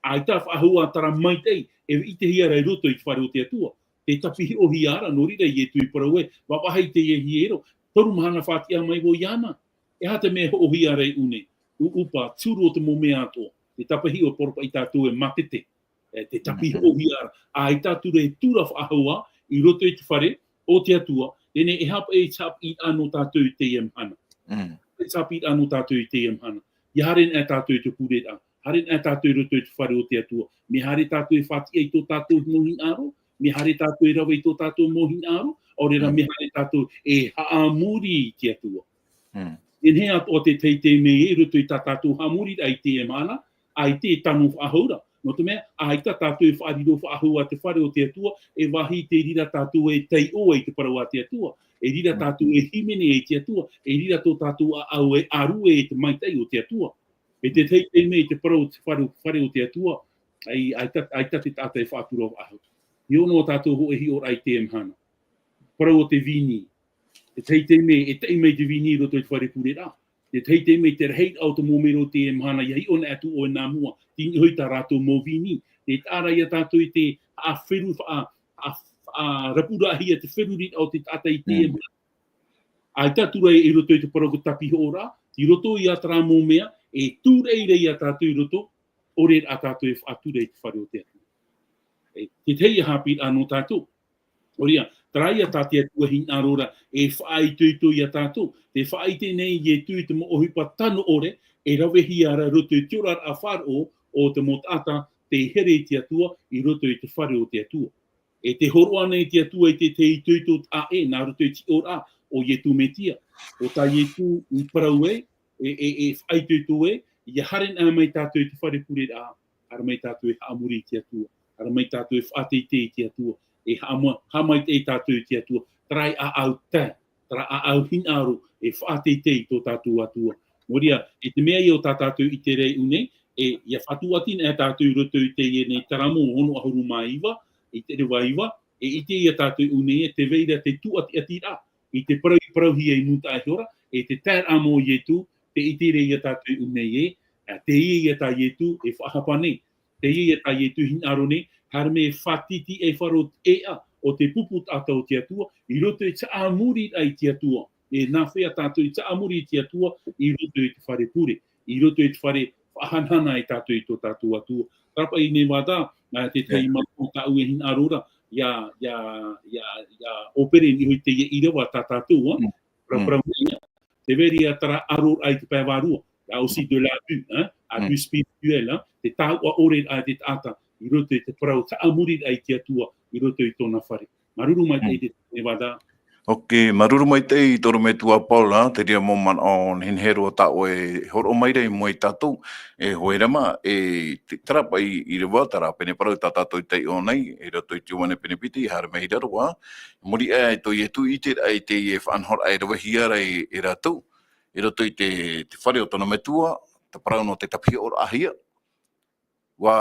ʻaita faʻahou ā terā maitaʻi, e ʻitehia ra i roto i te fare o te Atua. Te tapihoʻohia ra, nō reira Ietu i parau ē, vāvāhi i teie hiero, toru mahana faʻatiʻa mai vau iāna. E aha te mea e hoʻohia ra i ʻō nei? ʻUʻupa, te huru o te mau mea atoʻa, te tapihoʻo, parau paʻi tātou e mātete. E, te tapihoʻohia ra. ʻAita atu ra e tura faʻahou ā, i roto i te fare o te Atua, teie e haʻapaʻo i te haʻapiʻiraʻa nō tātou i teie mahana. Mm. Te haʻapiʻiraʻa nō tātou i teie mahana. ʻIa haere ana tātou i te pureraʻa. Haere ana tātou i roto i te fare o te Atua. Mea haere tātou e faʻatiʻa i tō tātou mau hinaʻaro, mea haere tātou e rave i tō tātou mau hinaʻaro, ʻaore rā Mm. mea haere tātou e haʻamori i te Atua. Mm. E nehenehe atoʻa te teitei mea i roto i tā tātou haʻamoriraʻa i teie mahana, ʻaita e tano faʻahou ra. Nō te mea, ʻaita tātou e faʻariro faʻahou ā te fare o te Atua, e vāhi tei reira tātou e taiʻo ai i te parau a te Atua, e reira Mm. tātou e hīmene ai i te Atua, e reira tō tātou ʻāʻau e ʻārue i te maitaʻi o te Atua. E te teitei mea i te parau o te fare, fare o te Atua, ʻai, ʻaita, ʻaita te taʻata e faʻatura faʻahou. Hiʻo noa tātou hōʻē hiʻoraʻa i teie mahana. Parau o te vīni. Te teitei mea, e taʻi mai te vīni i roto i te fare pureraʻa. Te teitei mea, te rahiraʻa o te mau mero i teie mahana, ʻia hiʻo anaʻe atu ʻoe nā mua, tei niʻa hoʻi tā rātou mau vīni. Te taʻa ra ia tātou i te haʻaferu, faʻa-, faʻa-, faʻarapuraʻahia te feruriraʻa o te taʻata i teie Mm. mahana. ʻAita atu ra i roto i te parau o te tapihoʻoraʻa, i roto ia terā mau mea, e tūraʻi ra ia tātou i roto, ʻaore rā tātou e faʻatura i te fare o te Atua. E, te tahi haʻapiʻiraʻa nō tātou. ʻOia, terā ia tā te Atua hinaʻaro ra, e faʻaitoito ia tātou. Tē faʻaʻite nei Ietu i te mau ʻohipa tano ʻore, e ravehia ra roto i te oraraʻa faʻaroʻo o te mau taʻata tei here i te Atua, i roto i te fare o te Atua. E tē hōroʻa nei te Atua i te, te itoito taʻa ʻē, nā roto i te hiʻoraʻa o Ietu Metia. ʻO tā Ietu i parau ē, e, e, e faʻaitoito ē, ʻia haere anaʻe mai tātou i te fare pureraʻa, haere mai tātou e haʻamori i te Atua, haere mai tātou e faʻateitei i te Atua, e haʻama-, haʻamaitaʻi tātou i te Atua, terā e ʻāʻau tae, terā ʻāʻau hinaʻaro e faʻateitei i tō tātou Atua. Nō reira, e te mea ia o tā tātou ʻite ra i ʻō nei, e, ʻia faʻatuati anaʻe tātou i roto i teie nei Taramo ono ʻahuru mā iva, i te ʻīrava iva, e ʻite ia tātou i ʻō nei, e tē vai ra te tūʻatiʻatiraʻa, i te parau i parauhia i mūtaʻa ihora, e te taeraʻa mau o Ietu, tē ʻite ra ia tātou i ʻō nei ē, ā, teie ia tā Ietu e faʻahapa nei. Teie ia tā Ietu hinaʻaro nei, haere mai e faʻatītīʻaifaro ʻēʻa o te pupu taʻata o te Atua, i roto i te haʻamoriraʻa i te Atua. E nāfea tātou i te haʻamori i te Atua, i roto i te fare pure, i roto i te fare faʻahanahana ai tātou i tō tātou Atua. Terā paʻi Nevada, ā, te tahi Mm. mau o tāʻu e hinaʻaro ra, ʻia, ʻia, ʻia, ʻia ʻōpere i niʻa hoʻi i teie ʻīrava tā tātou, ā. Mm. Parau, Mm. parau mai ia. Tē vai ra ia terā ʻaroraʻa i te pae vārua. Il y a aussi de l'abus, hein, abus Mm. spirituel, hein, te taoʻa ʻore a te taʻata, i roto i te parau, te haʻamoriraʻa i te Atua, i roto i tōna fare. Māuruuru maitaʻi Mm. te Nevada. Ok, māuruuru maitaʻi i tō ʻorometua Paul, ā, te reira mau manaʻo nehenehe roa tā ʻoe e hōroʻa mai ra i mua ia tātou, e hoa rama, e te, terā paʻi ʻīrava, terā pene parau tā tātou i taiʻo nei, i roto i te Ioane pene piti, haere mai i raro, ā, i muri aʻe tō Ietu i ʻite ra i teie faʻanahoraʻa e ravehia ra e, e rātou, i roto i te, te fare o tōna metua, te parau nō te tapihoʻoraʻahia. ʻUa,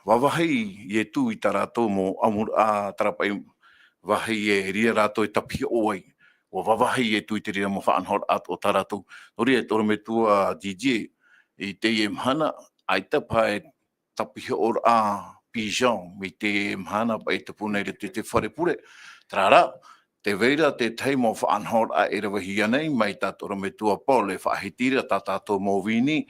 ʻua vāhi Ietu i tā rātou mau ʻamuraʻa, terā paʻi vāhi e reira rātou e tapihoʻo ai. ʻUa vāhi Ietu i te reira mau faʻanahoraʻa o tā rātou. Nō reira, tō ʻorometua Didier, i teie mahana, ʻaita paha e tapihoʻoraʻa pigeon, mai teie mahana paʻi i tupu nei i roto i te fare pure. Terā rā, tē vai ra te tahi mau faʻanahoraʻa e ravehia nei mai tā tō ʻorometua Paul e faʻahiti ra tā tātou mau vīni.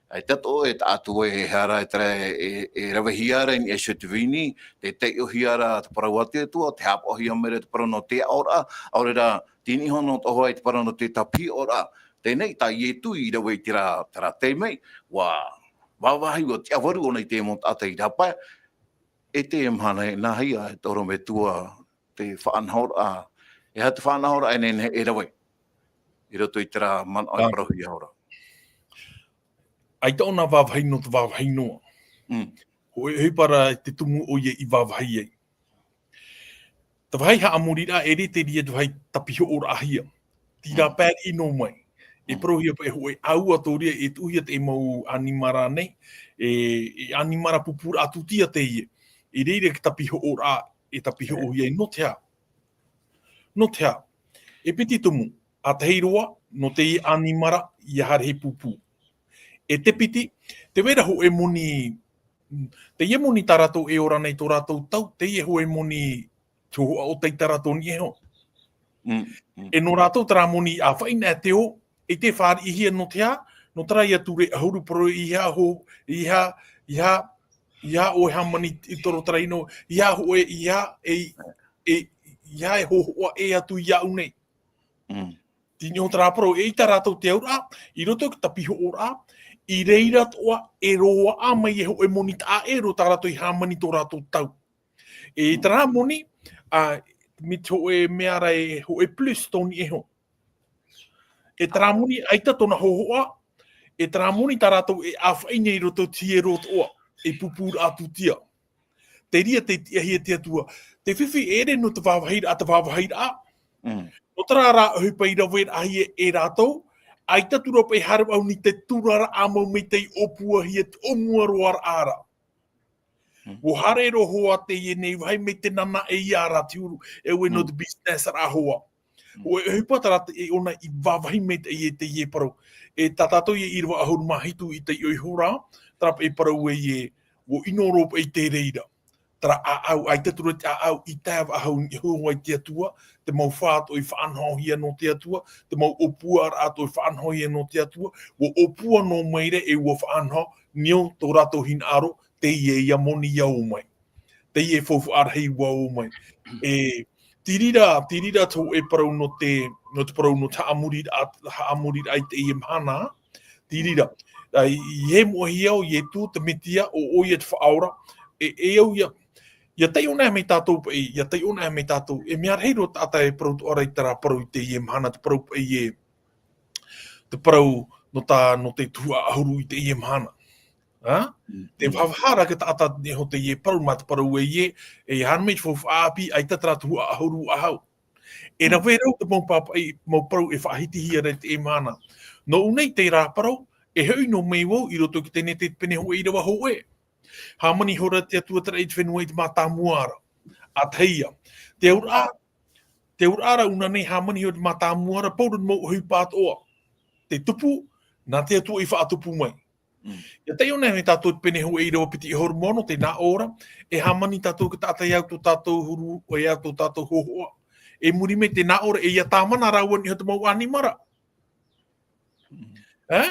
ʻAita atoʻa e taʻa atu e hara e terā e, e, e ravehia ra i niʻa iho i te vīni, tē taiʻohia ra te parau a te Atua, tē haʻapaʻohia mai ra te parau nō te aʻoraʻa, ʻaore rā, tei niʻa iho noa atoʻa hoʻi te parau nō te tapihoʻoraʻa. Teie nei tā Ietu i rave i terā, terā taime, ʻua, ʻua vāhi, ʻua tiʻavaru ʻōna i te mau taʻata i rāpae, e teie mahana e nāhea e tō ʻorometua te faʻanahoraʻa, e aha te faʻanahoraʻa e nehenehe e rave i roto i terā manaʻo e Ā. parauhia ora. ʻAita ʻōna vāhi nō te vāhi noa. Mm. Hōʻē ʻohipa rā te tumu ʻoia i vāhi ai. Te vāhi haʻamoriraʻa, e rite ra ia te vāhi tapihoʻoraʻahia. Tei Mm. rāpae noa mai. E Mm. parauhia paʻi hōʻē ʻāua tō reira e tuʻuhia te mau ʻanimara nei, e, e ʻanimara pupuraʻa tūtia teie. E reira te tapihoʻoraʻa, e tapihoʻohia ai nō te aha. Nō te aha. E piti tumu, ʻa tahi roa, nō teie ʻanimara, ʻia haere hei pūpū. E te piti, tē vai ra hōʻē moni, teie moni tā rātou e ora nei tō rātou tau, teie hōʻē moni Te hōhoʻa ʻo Taitara Tony Eho. Mm, mm. E nō rātou terā moni ʻāfaʻi nā te ʻō, e te fāriʻihia nō te aha, nō terā ia ture ʻahuru parau i aha, i aha, i aha, i aha ʻoe hāmani i toro terā ʻino, i aha hōʻē, i aha, e, e, i aha e hōhoʻa ʻē atu iāʻu nei. Mm. Tei niʻa i terā parau, eʻita rātou te auraʻa, i roto i te tapihoʻoraʻa, i reira atoʻa e roaʻa mai e hōʻē moni taʻa ʻē roa tā rātou i hāmani tō rātou tau. E terā moni, ā, mai te hōʻē mea ra e hōʻē plus Tony Eho. E terā moni, ʻaita tōna hōhoʻa, e terā moni tā rātou e ʻāfaʻi nei i roto i te hiero atoʻa, e pūpūraʻa tūtia. Te reira tei tiʻahia e te Atua. Te fifi e ʻere nō te vāvāhiraʻa, te vāvāhiraʻa. Mm. Nō terā rā ʻohipa i raveraʻahia e rātou, ʻaita atu ra paʻi haere vau nei te turaraʻa mau mai tei ʻōpuahia te ʻōmuaraʻa ra. Mm. ʻUa haere roa hoʻi teie nei vāhi mai te nānaʻe ia ra te huru, e ʻua nō Mm. te business ra hoʻi. Mm. ʻO e ʻohipa terā e ʻōna i vāvāhi mai teie, teie parau. E tā tātou ia ʻīrava ʻahuru mā hitu i teie hora, terā paʻi parau ē, ʻua ʻino roa paʻi te reira. Terā ʻāʻau, ʻaita atu ra te ʻāʻau i tae faʻahou i niʻa iho i te Atua, te mau fā atoʻa i faʻanahohia nō te Atua, te mau ʻōpuaraʻa atoʻa i faʻanahohia nō te Atua, ʻua ʻōpua noa mai ra e ʻua faʻanaho, nō tō rātou hinaʻaro, teie ia moni ia ō mai. Teie faufaʻa rahi ʻua ō mai. E, te reira, te reira tō e parau nō te, nō te parau nō te haʻamoriraʻa, haʻamoriraʻa i teie mahana, te reira. Ā, i, i hē moʻehia ʻo Ietu, te Metia, ʻo, ʻoia te Faʻaora, e, e au ia, ʻia taiʻo anaʻe mai tātou paʻi, ʻia taiʻo anaʻe mai tātou, e mea rahi roa taʻata e parau atoʻa ra i terā parau i teie mahana, te parau paʻi e, te parau nō tā, nō te tuhaʻa ʻahuru i teie mahana. Ā? Mm, Te mm. vāvāhi ra te taʻata i niʻa iho i teie parau mā te parau ē, e haere mai te faufaʻa ʻāpī, ʻaita terā tuhaʻa ʻahuru faʻahou. E Mm. rave rau te mau pāpaʻi, mau parau e faʻahitihia ra i teie mahana. Nō ʻō nei terā parau, e hoʻi noa mai vau i roto i te Tenete pene hōʻē ʻīrava hōʻē. Hāmani ihora te Atua terā i te fenua i te mātāmua ra. ʻA tahi ia. Te auraʻa, te auraʻa ra ʻōna nei hāmani ihora i te mātāmua ra, pauroa mau ʻohipa atoʻa. Te tupu, nā te Atua i faʻatupu mai. Mm. ʻIa taiʻo anaʻe mai tātou te pene hōʻē ʻīrava piti ʻahuru mā ono, tē nā ʻō ra, e hāmani tātou i te taʻata e au tō tātou huru, e au tō tātou hōhoʻa. E muri mai tē nā ʻō ra, e ʻia tāmana rāua i niʻa iho i te mau ʻanimara. Mm. Ā?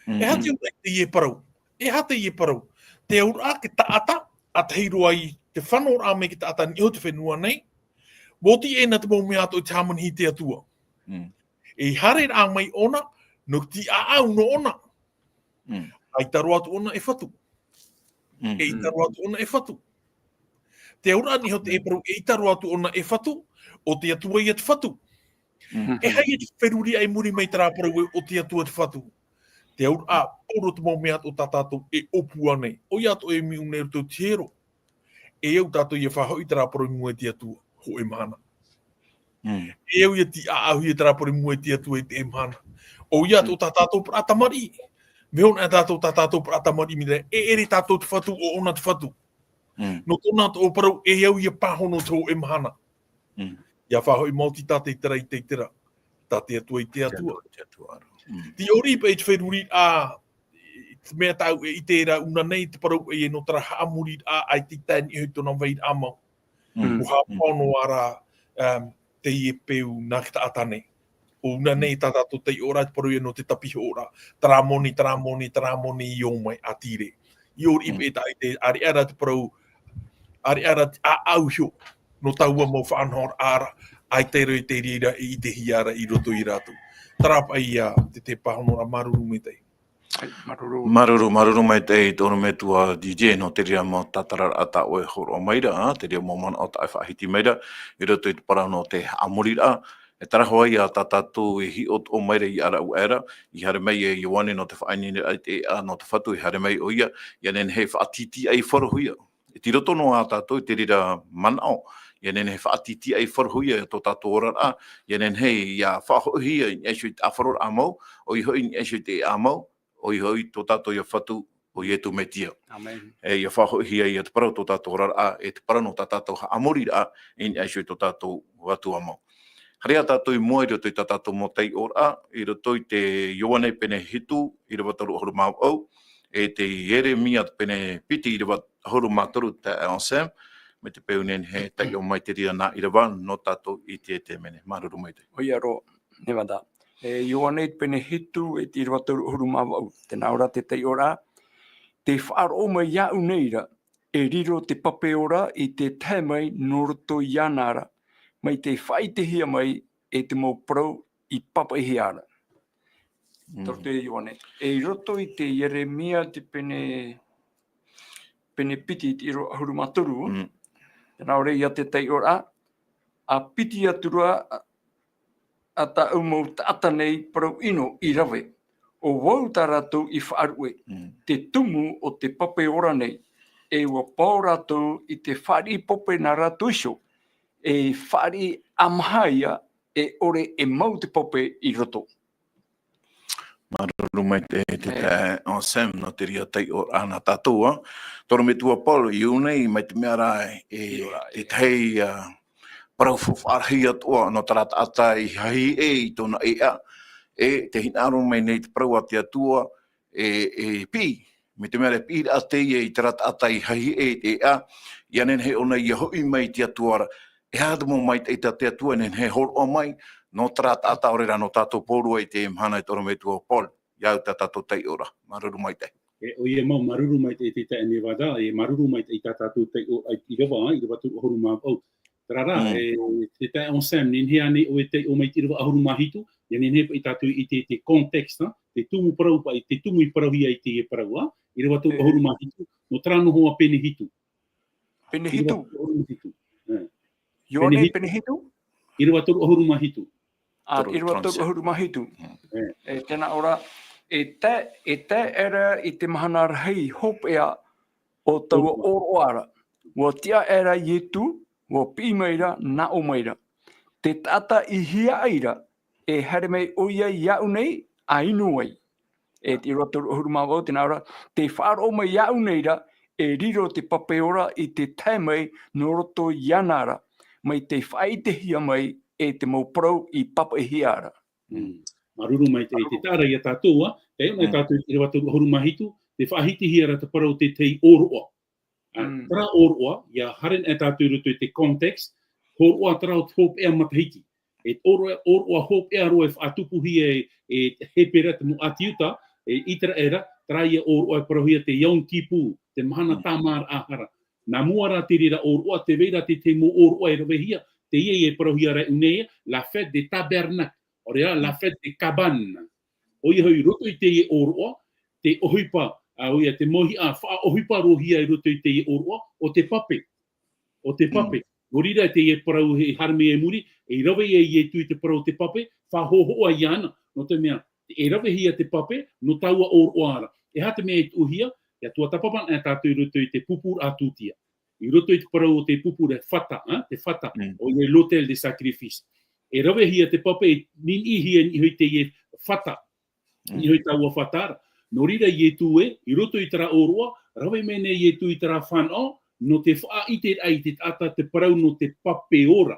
Mm, E aha mm. te auraʻa i teie parau? E aha teie parau? Te auraʻa te taʻata, ʻa tahi roa i te fanoraʻa mai te taʻata i niʻa iho i te fenua nei, ʻua oti ʻē nā te mau mea atoʻa i te hāmani i te Atua. Mm. E haere rā mai ʻōna, nō te ʻāʻau noa ʻōna. Mm. ʻAita roa atu ʻōna e fatu. Mm, E ʻita mm. roa atu ʻōna e fatu. Te auraʻa i niʻa iho i te Mm. parau, e ʻita roa atu ʻōna e fatu, ʻo te Atua ia te fatu. Mm. E aha ia te feruri i muri mai terā parau ē, ʻo te Atua te fatu. Te auraʻa, Mm. pauroa te mau mea atoʻa tā tātou e ʻōpua nei. ʻOia atoʻa e miʻu nei i roto i te hiero. E au tātou ʻia faʻahoʻi terā parau i mua i te Atua, hōʻē mahana. Mm. E au ʻia tiʻaʻauhia terā parau i mua i te Atua i teie mahana. ʻOia atoʻa Mm. tā tātou parau tamariʻi. Vaiiho anaʻe tātou tā tātou parau tamariʻi mai te, e ʻere tātou te fatu, ʻo ʻōna te fatu. Mm. Nō tōna atoʻa parau, e au ʻia pāhono i te hōʻē mahana. Mm. ʻIa faʻahoʻi maoti tā te Iteraʻa i te Iteraʻa. Tā te Atua i te Te Atua. Atua, te Atua, aro. Mm. Te ʻōriʻi paʻi te feruri, ā, te mea tāʻu e ʻite ra ʻōna nei, te parau ē nō terā haʻamoriraʻa, ʻaita i tae i niʻa iho i tōna vairaʻa mau. Mm. ʻUa Mm. haʻapaʻo noa ra, um, teie peu nā te taʻata nei. ʻO ʻōna nei Mm. tā tātou taiʻo ra te parau ē nō te tapihoʻoraʻa. Terā moni, terā moni, terā moni i ō mai ʻa Tīre. I ʻōriʻi Mm. paʻi tā ʻoe i te, ʻāreʻa ra te parau, ʻāreʻa ra te ʻāʻau iho. Nō taua mau faʻanahoraʻa ra, ʻaita e rave i te reira e ʻitehia ra i roto ia rātou. Terā paʻi ia te, te pāhonoraʻa, māuruuru maitaʻi. Māuruuru. Māuruuru, māuruuru maitaʻi i tō ʻoe metua D J, nō te reira mau tātararaʻa tā ʻoe e hōroʻa mai ra, ā, te reira mau manaʻo tā ʻoe e faʻahiti mai ra, i roto i te parau nō te haʻamoriraʻa, e terā hoʻi ia tā tātou e hiʻo atoʻa mai ra i ʻaraʻu aʻera, i haere mai e Ioane nō te faʻaineineraʻa i te ʻēʻa nō te Fatu, i haere mai ʻoia, ʻia nehenehe e faʻatītīʻaifaro hia. E tei roto noa tātou i te reira manaʻo, ʻia nehenehe e faʻatītīʻaifaro hia tō tātou oraraʻa, ʻia nehenehe ʻia faʻahoʻihia i niʻa iho i te ʻāfaroraʻa mau, ʻoia hoʻi i niʻa iho i te ʻēʻa mau, ʻoia hoʻi tō tātou ia Fatu, ʻo Ietu Metia. ʻĀmene. E ʻia faʻahoʻihia ia te parau tō tātou oraraʻa, e te parau nō tā tātou haʻamoriraʻa, i niʻa iho i tō tātou Atua mau. Haere ā tātou i mua i roto i tā tātou mau taiʻoraʻa, i roto i te Ioane pene hitu, ʻīrava toru ʻahuru mā vaʻu, e te Ieremia pene piti, ʻīrava ʻahuru mā toru, te Anselme, mai te peu nei e taiʻo mai te reira nā ʻīrava nō tātou i teie mea nei. Māuruuru maitaʻi. ʻOia roa, Nevada. E Ioane i te pene hitu, e te ʻīrava toru ʻahuru mā vaʻu. Tē nā ʻō ra te taiʻoraʻa, tē faʻaroʻo mai iāʻu nei ra, e riro te pape ora i te tae mai nō roto iāna ra, mai tē faʻaʻitehia mai e te mau parau i pāpaʻihia ra. Mm. Tō te Ioane. E i roto i te Ieremia te pene, pene piti i te ʻīrava ʻahuru mā toru, Mm. tē nā ʻō ra ia te taiʻoraʻa, ʻa piti atu ra ā tāʻu mau taʻata nei parau ʻino i rave, ʻo vau tā rātou i faʻaruʻe, Mm. te tumu o te pape ora nei, e ʻua paʻo rātou i te fāriʻi pape nā rātou iho, e fāriʻi ʻāmaha ia, e ʻore e mau te pape i roto. Māuruuru maitaʻi te, te, E. te, o Sam, nō te reira taiʻoraʻa nā tātou, ā. Te ʻorometua Paul, i ʻō nei, mai te mea rā, e, ʻIa ora, e. tētahi, ā, parau fa-, faʻarahi atoʻa, nō terā taʻata i hahiʻe i tōna ʻēʻa, e, tē hinaʻaro mai nei te parau a te Atua, e, e piʻi, mai te mea rā e piʻiraʻa teie i terā taʻata i hahiʻe i te ʻēʻa, ʻia nehenehe ʻōna ʻia hoʻi mai i te Atua ra, e aha te mau maitaʻi tā te Atua e nehenehe e hōroʻa mai, nō terā taʻata ʻaore rā nō tātou pōrua i teie mahana, e te ʻorometua Paul, ʻia au tā tātou taiʻoraʻa. Māuruuru maitaʻi. E, ʻoia mau, māuruuru maitaʻi te taeaʻe Nevada, e māuruuru maitaʻi tā tātou taiʻoraʻa i ʻīrava, ā, ʻīrava toru ʻahuru mā vaʻu. Terā rā, Mm. e, te taeaʻe Sam, nehenehe ānei ʻoe e taiʻo mai i te ʻīrava ʻahuru mā hitu, ʻia nehenehe paʻi tātou i te, te context, ā, te tumu parau paʻi, te tumu i parauhia i teie parau, ā, ʻīrava toru E. ʻahuru mā hitu, nō terā noa pene hitu. Pene hitu. ʻĪrava toru ʻahuru mā hitu. E. Ioane, pene hitu. pene hitu? ʻĪrava toru ʻahuru mā hitu. Ā, Toru, ʻīrava toru trente-sept. ʻahuru mā hitu. Mm. E. E, tē nā ʻō ra, e tae, e tae aʻera i te mahana rahi hopeʻa o taua ʻōroʻa. ʻŌroʻa ra. ʻUa tiʻa aʻera Ietu, ʻua piʻi mai ra, nā ʻō mai ra. Te taʻata i hiaʻai ra, e haere mai ʻoia iāʻu nei, ʻa inu ai. E te ʻīrava toru ʻahuru mā vaʻu, tē nā ʻō ra, tē faʻaroʻo mai iāʻu nei ra, e riro te pape ora i te tae mai nō roto iāna ra, mai tē faʻaʻitehia mai e te mau parau i pāpaʻihia ra. Mm. Māuruuru maitaʻi, te taʻa ra ia tātou, ā, taiʻo na Mm. tātou i te ʻīrava toru ʻahuru mā hitu, tē faʻaʻitehia ra te parau o te tahi ʻōroʻa. Ā, Mm. terā ʻōroʻa, ʻia haere na tātou i roto i te context, hōroʻa terā o te hopeʻa matahiti. E ʻōroʻa, ʻōroʻa hopeʻa roa e faʻatupuhia e, e Hepera, te mau ʻāti Iuta, e ʻĪteraʻera, terā ia ʻōroʻa e parauhia te Yom Kippur, te mahana Mm. tāmāraʻa hara. Nā mua rā te reira ʻōroʻa, tē vai ra te, te mau ʻōroʻa e ravehia, teie e parauhia ra i ʻō nei, la fête des tabernacles. ʻAore rā, la Mm. fête des cabanes. ʻOia hoʻi, i roto i teie ʻōroʻa, te ʻohipa, ā, ʻoia, te mauhaʻa faʻaʻohipa roa hia i roto i teie ʻōroʻa, ʻo te pape. ʻO te Mm. pape. Nō reira, teie parau e haere mai i muri, e rave ai Ietu i te parau o te pape, faʻahōhoʻa iāna. Nō te mea, e ravehia te pape, nō taua ʻōroʻa ra. E aha te mea e tuʻuhia, ʻia tuatāpapa na tātou i roto i te pupuraʻa tūtia. I roto i te parau o te pupuraʻa fata, ā, te fata, Mm. ʻoia e l'autel de sacrifice. E ravehia te pape, e niniʻihia i niʻa i teie fata. Mm. I niʻa i taua fata ra. Nō reira Ietu ē, i roto i terā ʻōroʻa, rave mai nei Ietu i terā fānaʻo, nō te faʻaʻiteraʻa i te taʻata te parau nō te pape ora.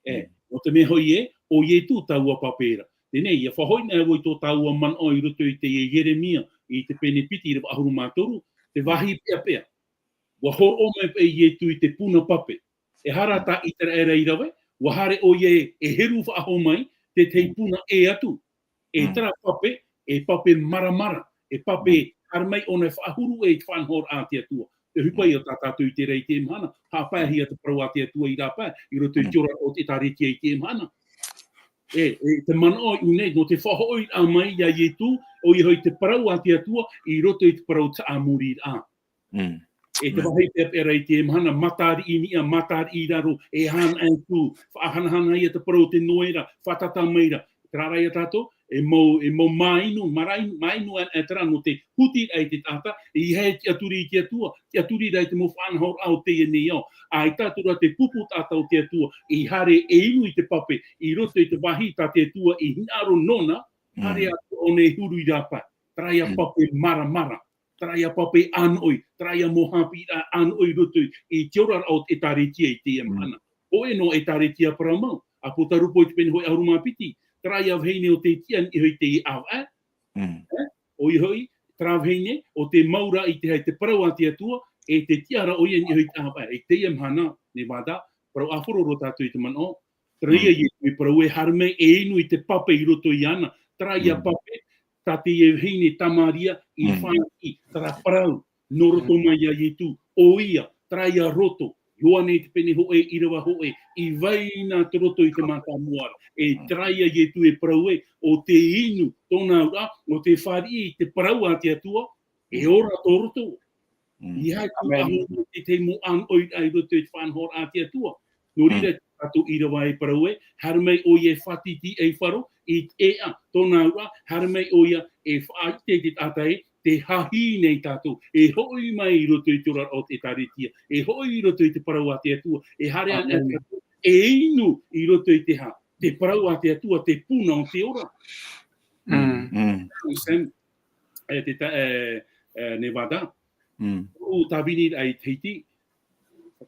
E, Mm. nō te mea hoʻi ē, ʻo Ietu taua pape ra. Teie, ʻia faʻahoʻi na vau i tō tāua manaʻo i roto i te Ieremia, i te pene piti, ʻīrava ʻahuru mā toru, te vāhi peʻapeʻa. ʻUa hōroʻa mai paʻi Ietu i te puna pape. E aha rā tā ʻĪteraʻera i rave, ʻua haere ʻoia e, e heru faʻahou mai, te tahi Mm. puna ʻē atu. E Mm. terā pape, e pape maramara, e pape Mm. haere mai ʻōna e faʻahuru i te faʻanahoraʻa a te Atua. Te ʻohipa Mm. ia tā tātou i terā i teie mahana, haʻapaehia te parau a te Atua i rāpae, i roto i Mm. te ora o te ʻĒtārētia i teie mahana. E, e te manaʻo i ʻō nei, nō te faʻahoʻiraʻa mai ia Ietu, ʻoia hoʻi te parau a te Atua, i roto i te parau taʻamuriraʻa. Mm. E te Amen. vāhi peʻapeʻa ra i teie mahana, matariʻi i niʻa, matariʻi i raro, e aha anaʻe atu, faʻahanahanahia te parau o te noera, fātata mai ra. Terā rā ia tātou, e mau, e mau māinu, mārainu, māinu anaʻe terā nō te hutiraʻa i te taʻata, e ʻeiaha e tiʻaturi i te Atua, tiʻaturi rā i te mau faʻanahoraʻa o teie nei ao. ʻAita atu ra te pupu taʻata o te Atua, i haere e inu i te pape, i roto i te vāhi tā te Atua i hinaʻaro nōna, haere Mm. atu ʻōna e huru i rāpae. Terā ia Mm. pape maramara. Terā ia pape ʻānoʻi, terā ia mau haʻapiʻiraʻa ʻānoʻi i roto i te oraraʻa o te ʻĒtārētia i teie Mm. mahana. Hōʻē noa ʻĒtārētia parau mau, ʻApotarupo i te pene hōʻē ʻahuru mā piti, terā ia vahine ʻo tē tiʻa i niʻa i te ʻāvaʻe. Mm. E? ʻOia hoʻi, terā vahine, ʻo tē mau ra i te, i te parau a te Atua, e te tiʻa ra ʻoia i niʻa i te ʻāvaʻe. I teie mahana, Nevada, parau ʻāfaro roa tātou i te manaʻo, terā ïa Ietu e parau ē, haere mai e inu i te pape i roto iāna, terā ïa pape, tā teie vahine Tamaria i fāriʻi, terā parau, nō roto mai iā Ietu, ʻoia, terā ïa roto, Ioane i te pene hōʻē, ʻīrava hōʻē, i vai na te roto i te mātāmua ra. E terā ïa Ietu e parau ē, ʻo tē inu, tōna auraʻa, ʻo tē fāriʻi i te parau a te Atua, e ora tō roto. ʻEiaha e tuʻu ʻāmui i te mau ʻānoʻiraʻa i roto i te faʻanahoraʻa a te Atua. Nō reira, tā tātou ʻīrava e parau ē, haere mai ʻoia e fātītīʻaifaro i te ʻēʻa, tōna auraʻa, haere mai ʻoia e faʻaʻite i te taʻata ē, tē hāhi nei tātou, e hoʻi mai i roto i te oraraʻa o te ʻĒtārētia, e hoʻi i roto i te parau a te Atua, e haere ana tātou, e inu i roto i te hā, te parau a te Atua, te puna o te ora. Sam, e te ta-, e, e, Nevada. Tōʻu tāviniraʻa i Tahiti,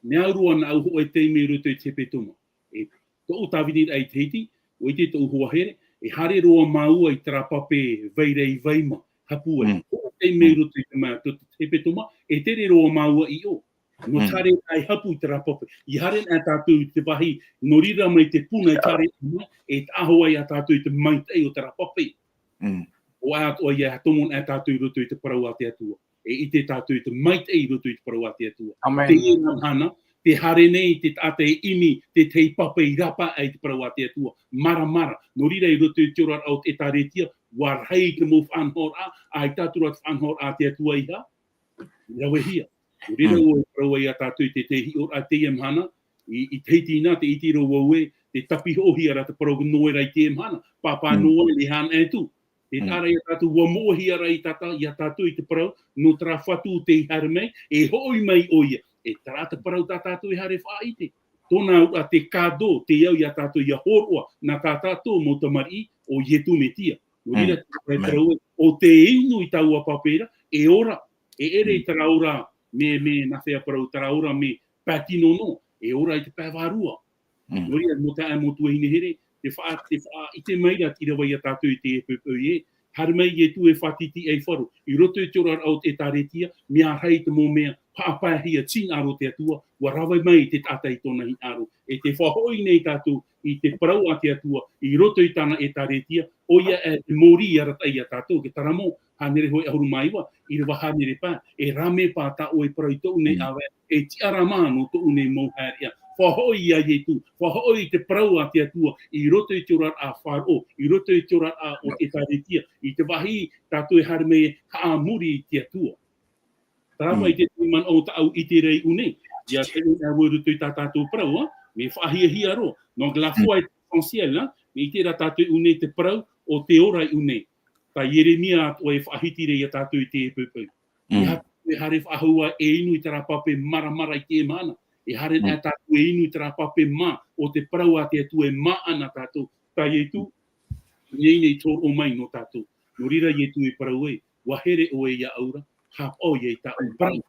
mea au roa nā ʻu hōʻē taime i roto i te hepetoma. E tōʻu tāviniraʻa i Tahiti, ʻua ʻite tōʻu hoa here, e haere roa māua i terā pape vai ra i vai mā, hapu ai. Hōʻē taime i roto i te mea, tō te hepetoma, e tere roa māua i ʻō. Nō te haere ai hapu i terā pape. I haere ana tātou i te vāhi, nō reira mai te puna i te haere mai, e taʻaho ai a tātou i te maitaʻi o terā pape. ʻO ʻae atoʻa ia e tomo ana tātou i roto i te parau a te Atua. E ʻite tātou i te maitaʻi i roto i te parau a te Atua. Teie mahana, tē haere nei te taʻata e ʻimi, te tahi pape i rāpae ai te parau a te Atua. Māramarama, nō reira i roto i te oraraʻa o te ʻĒtārētia, ʻua rahi te mau faʻanahoraʻa, ʻaita atu ra te faʻanahoraʻa a te Atua i hā? I ravehia. Nō reira ʻua parau ai ia tātou i te, te hiʻoraʻa teie mahana, i, i Tahiti na, tē ʻite ra vau ē, tē tāpihoʻohia ra te parau nō reira i teie mahana, pāpā Noa e haere atu. Tē taʻa ra ia tātou, ʻua moʻehia ra i tātou, ia tātou i te parau, nō terā Fatu tei haere mai, e hoʻi mai ʻoia. E terā te parau tā tātou e haere faʻaʻite. Tōna auraʻa te kado, te au ia tātou ia hōroʻa, nā tā tātou mau tamariʻi, ʻo Ietu Metia. Nō reira, te parau ē, ʻo tē inu i taua pape ra, e ora, e ʻere i terā ora, mea, mea nā hea parau, terā ora mea pae tino noa, e ora i te pae vārua. Nō reira, mau taeaʻe, mau tuahine here, te faʻa-, te faʻaʻite mai ra, te ʻīrava ia tātou i teie poʻipoʻi ē, haere mai Ietu e fātītīʻaifaro, i roto i te oraraʻa o te ʻĒtārētia, mea rahi te mau mea, haʻapaehia, tī hinaʻaro te Atua, ʻua rave mai te taʻata i tōna hinaʻaro, e tē faʻahoʻi nei tātou i te parau a te Atua, i roto i tāna ʻĒtārētia, ʻoia e te mōrī arataʻi ia tātou, ʻia Taramo, hānere hōʻē ʻahuru mā iva, ʻīrava hānere pae, e rāmepā tā ʻoe parau i tōʻu nei ʻāvae, e tiʻarama nō tōʻu nei mau haereʻa. Faʻahoʻi ia Ietu, faʻahoʻi i te parau a te Atua, i roto i te oraraʻa faʻaroʻo, i roto i te oraraʻa o te ʻĒtārētia, i te vāhi tātou e haere mai e haʻamori i te Atua. Terā paʻi te manaʻo tāʻu i terā i ʻō nei, ʻia taiʻo nei au i roto i tā tātou parau, ā, mea faʻahiahia roa. Donc, la foi est essentielle, ā, mea ʻite ra tātou i ʻō nei te parau o te ora i ʻō nei. Tā Ieremia atoʻa e faʻahiti ra ia tātou i teie poʻipoʻi. E aha tātou e haere faʻahou ā e inu i terā pape māramarama i teie mahana. E haere ana tātou e inu i terā pape mā o te parau a te Atua e māʻa na tātou. Tā Ietu, i teie nei, i te hōroʻa mai nō tātou. Nō reira Ietu e parau ai, ʻua here ʻoe iāʻu ra, haʻapaʻo ia i tāʻu parau.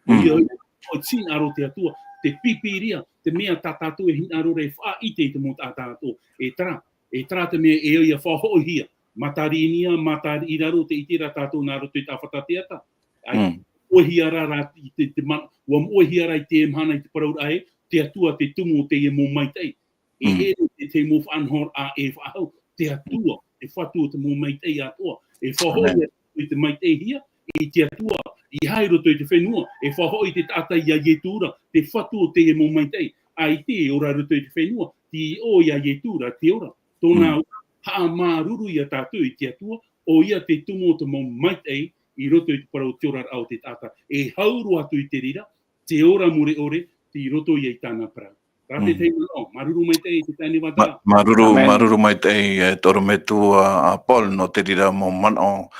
ʻOia hoʻi, ʻo te hinaʻaro o te Atua, te pīpīria, te mea tā tātou e hinaʻaro ra e faʻaʻite i te mau taʻata atoʻa, e terā, e terā te mea e ʻia faʻahoʻihia, Matarinia, Matari i raro, tē ʻite ra tātou nā roto i te ʻāfata teata. ʻAi, moʻehia ra, ra, i te, te ma-, ʻua moʻehia ra i te mahana i te parauraʻa ē, te Atua te tumu o teie mau maitaʻi. E here te, te mau faʻanahoraʻa e faʻahou, te Atua, te Fatu o te mau maitaʻi atoʻa. E faʻahoʻi i te maitaʻihia, i te Atua, i haere i roto i te fenua, e faʻahoʻi te taʻata ia Ietu ra, te Fatu o teie mau maitaʻi. ʻAita e ora i roto i te fenua, tei ʻō ia Ietu ra te ora. Tōna haʻamāuruuru ia tātou i te Atua, ʻoia te tumu o te mau maitaʻi, i roto i te parau o te oraraʻa o te taʻata. E hau roa atu i te reira, te ora mure ʻore, tei roto ia i tāna parau. Terā te tahi manaʻo, māuruuru maitaʻi te taeaʻe Nevada. Mā-, māuruuru, māuruuru maitaʻi, e te ʻorometua a Paul, nō te reira mau manaʻo.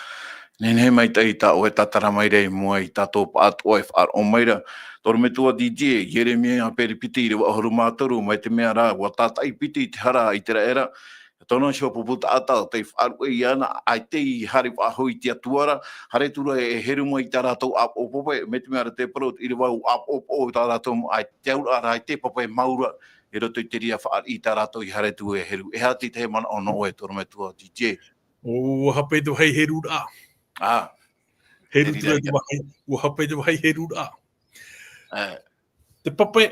Nehenehe maitaʻi tā ʻoe e tātara mai ra i mua i tā tātou pāʻatoʻa e faʻaroʻo mai ra. Te ʻorometua D J, Ieremia pene piti, ʻīrava ʻahuru mā toru, mai te mea ra, ʻua tātaʻi piti te hara a ʻĪteraʻera, tōna iho pupu taʻata, tei faʻaruʻe iāna, ʻaita i haere faʻahou i te Atua ra, haere atu ra e heru mai i tā rātou ʻāpoʻopoʻo, mai te mea ra te parau, ʻīrava ʻāpoʻopoʻo tā rātou, ʻaita te auraʻa ra, ʻaita e pape mau ra, i roto i te reira fāriʻi tā rātou i haere atu e heru. E aha te tahi manaʻo nō ʻoe, te ʻorometua D J? ʻUa hape te vāhi heruraʻa. Ā. Heru atu ra te vāhi, ʻua hape te vāhi heruraʻa. Te pape,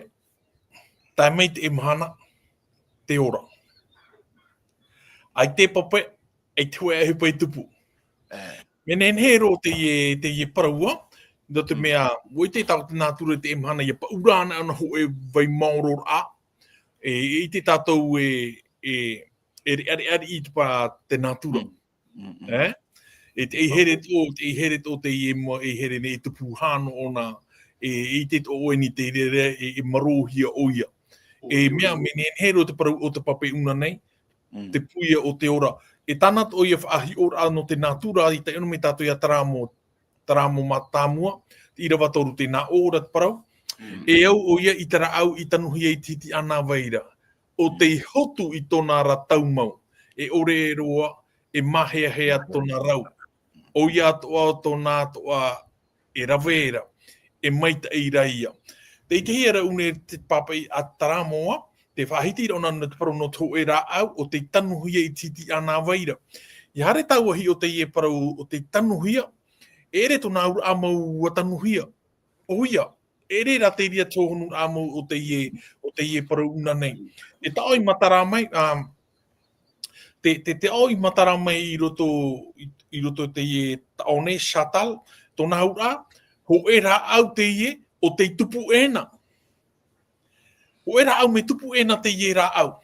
tae mai te mahana, te ora. ʻAita e pape, ʻaita e hōʻē ʻohipa i tupu. Mea nehenehe roa teie, teie parau, nō te mea, ʻua ʻite tātou te nātura i te mahana, ʻia paʻura ana ʻōna hōʻē vai maoro raʻa. E, e ʻite tātou e, e, e reʻareʻa i te pa te nātura. E? E te, e here tō, e here tō teie mo, e here nei e tupu hānō ʻōna, e, e ʻite tō ʻoe ni te reira, e, e marōhia ʻoia. E mea, mea nehenehe roa te parau o te pape ʻuna nei, te puia o te ora. E tāna tō ia faʻahiʻoraʻa nō te nātura i tae ʻōna mai tātou ia Taramo, Taramo mātāmua, te ʻīrava toru tēnā ʻō ra te parau. E au ʻoia i te rāʻau i tanuhia i te hiti ʻānāvai ra. ʻO tei hotu i tōna ra taumau. E ʻore roa, e māheahea tōna rau. ʻOia atoʻa tōna atoʻa e rave ra, e maitaʻi ra ia. Te ʻitehia ra ʻuna te pape a Taramo, te faʻahiti ra ʻōna nō te parau nō te hōʻē rāʻau, ʻo tei tanuhia i te hiti ʻānāvai ra. ʻIa haere tāua i hiʻo teie parau ʻo tei tanuhia, e ʻere tōna auraʻa mau ʻua tanuhia. ʻOia, e ʻere rā te reira te hōhonuraʻa mau o teie, o teie parau ʻuna nei. Te taʻo i matara mai, um, te, te, te taʻo i matara mai i roto, i, i roto i teie taʻo nei, shuttle, tōna auraʻa, hōʻē rāʻau teie, ʻo tei tupu ʻē na. Hōʻē rāʻau mea tupu ʻē na teie rāʻau.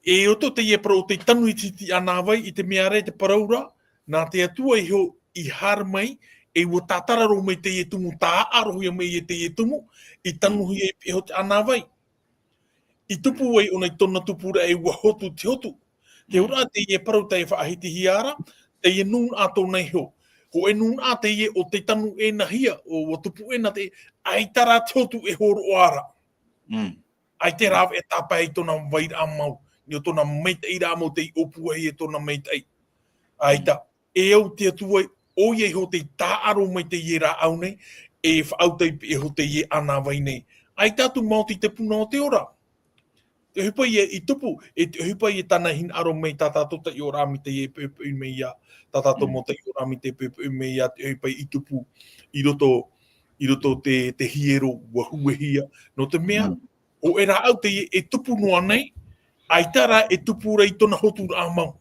E ʻo tō teie parau ʻo tei tanu i te hiti ʻānāvai i te mea ra te parau ra, nā te Atua iho i haere mai, e ʻua tātara roa mai teie tumu, tāʻarohia mai e teie tumu, i tanuhia i peʻe iho te ʻānāvai. I tupu ai ʻōna i tōna tupu ra e ʻua hotu te hotu. Te auraʻa teie parau tei faʻahitihia ra, teie nūnaʻa tōna iho. Hōʻē nūnaʻa teie ʻo tei tanu ʻē na hia, ʻo, ʻua tupu ʻē na te, ʻaita rā te hotu e hōroʻa ra. ʻAita e rave e tāpae i tōna vairaʻa mau, nō tōna maitaʻi ra mau tei ʻōpuahia e tōna maitaʻi. ʻAita, e au te Atua, ʻoia iho tei tāʻaro mai teie rāʻau nei, e faʻaʻau i peʻe iho teie ʻānāvai nei. ʻAita atu maoti te puna o te ora. Te ʻohipa ia i tupu, e te ʻohipa ia tāna hinaʻaro mai tā tātou taiʻoraʻa mai teie poʻipoʻi mai ia, tā tātou mau taiʻoraʻa mai te poʻipoʻi mai ia, te ʻohipa i tupu, i roto, i roto te, te hiero, ʻua huehia. Nō te mea, ʻo e rāʻau teie e tupu noa nei, ʻaita rā e tupu ra i tōna hoturaʻa mau.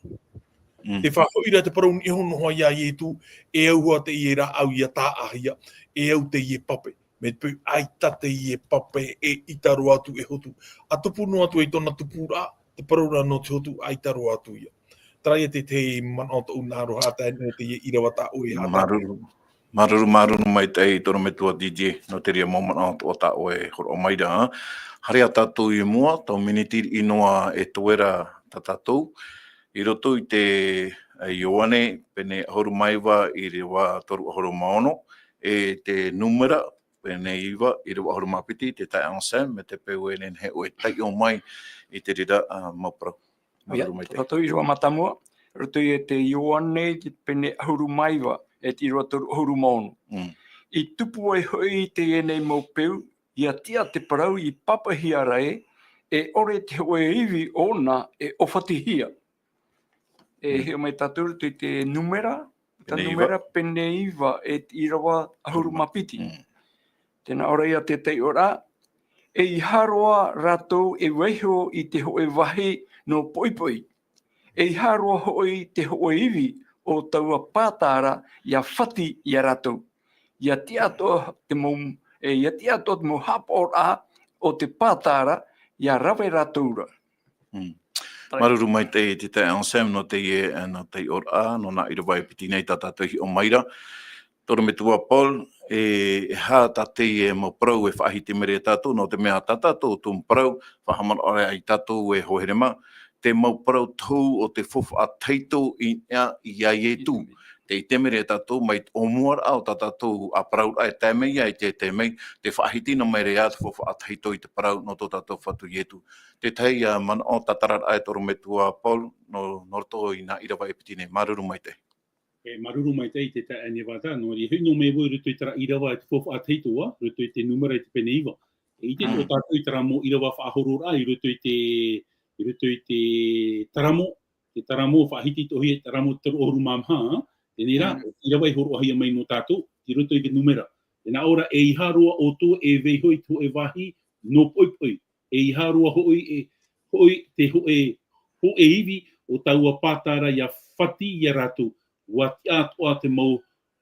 Te faʻahoʻi ra te parau nō iho noa ia Ietu, e au hoʻi teie rāʻau ʻia tāʻahia, e au teie pape. Mea te peu ʻaita teie pape e ʻita roa atu e hotu. ʻA tupu noa atu i tōna tupuraʻa, te parau ra nō te hotu ʻaita roa atu ia. Terā ia te, te manaʻo tōʻu nā roa atu nō teie ʻīrava tā ʻoe e haʻa. Māuruuru. Māuruuru, māuruuru maitaʻi, Torometua D J, nō te reira mau manaʻo atoʻa tā ʻoe e hōroʻa mai ra. Haere ā tātou i mua, tau miniti riʻi noa e toe ra tā tātou. I roto i te, e, Ioane, pene ʻahuru mā iva, ʻīrava toru ʻahuru mā ono, e te Nūmera, pene iva, ʻīrava ʻahuru mā piti, te taeaʻe Anselme, mea te peu e nehenehe ʻoe e taiʻo mai i te reira, ā, mau parau. Ia, māuruuru maitaʻi. Tātou ʻīrava mātāmua, roto ia te Ioane, te pene ʻahuru mā iva, e te ʻīrava toru ʻahuru mā ono. I tupu ai hoʻi teie nei mau peu, ʻia tiʻa te parau i pāpaʻihia ra ē, e ʻore te hōʻē ivi ʻōna e ʻōfatihia. E hiʻo mai tātou roto i te Nūmera, tā Nūmera pene iva e te ʻīrava ʻahuru mā piti. Tēnā ʻoia te taiʻoraʻa, ʻeiaha roa rātou e vaiho i te hōʻē vāhi nō poʻipoʻi. ʻEiaha roa hoʻi te hōʻē ivi o taua pātara ʻia fati ia rātou. ʻIa tiʻa atoʻa te mau, e, ʻia tiʻa atoʻa te mau haʻapaʻoraʻa o te pātara ʻia rave rātou ra. Māuruuru maitaʻi te taeaʻe Anselme nō teie, nō te taiʻoraʻa, nō nā ʻīrava e piti nei tā tātou e hiʻo mai ra. Torometua Paul, e, e aha tā teie mau parau e faʻahiti mai ra ia tātou, nō te mea tā tātou tumu parau, faʻahaʻamanaʻo ra ia tātou e hoa here mā, te mau parau tohu o te faufaʻa tahito i niʻa ia Ietu. Tē ʻite mai ra ia tātou, mai te ʻōmuaraʻa o tā tātou ā parauraʻa e tae mai ia i te, te mea, tē faʻahiti noa mai ra ia te faufaʻa tahito i te parau nō tō tātou Fatu Ietu. Te tahi ā manaʻo tātararaʻa e Torometua Paul, nō, nō roto i nā ʻīrava e piti nei, māuruuru maitaʻi. E, māuruuru maitaʻi te taeaʻe Nevada, nō reira, hoʻi noa mai vau i roto i terā ʻīrava e te faufaʻa tahito, ā, roto i te Nūmera i te pene iva. E ʻite atoʻa tātou i terā mau ʻīrava faʻahororaʻa, i roto i te, i roto i te Taramo, te Taramo faʻahiti atoʻahia, Taramo toru ʻahuru mā maha, ā, teie rā, ʻīrava i hōroʻahia mai nō tātou, i roto i te Nūmera. Tē nā ʻō ra, ʻeiaha roa ʻoutou e vaiiho i te hōʻē vāhi nō poʻipoʻi. ʻEiaha roa hoʻi, e, hoʻi te hōʻē, hōʻē ivi o taua pāta ra ʻia fati ia rātou. ʻUa tiʻa atoʻa te mau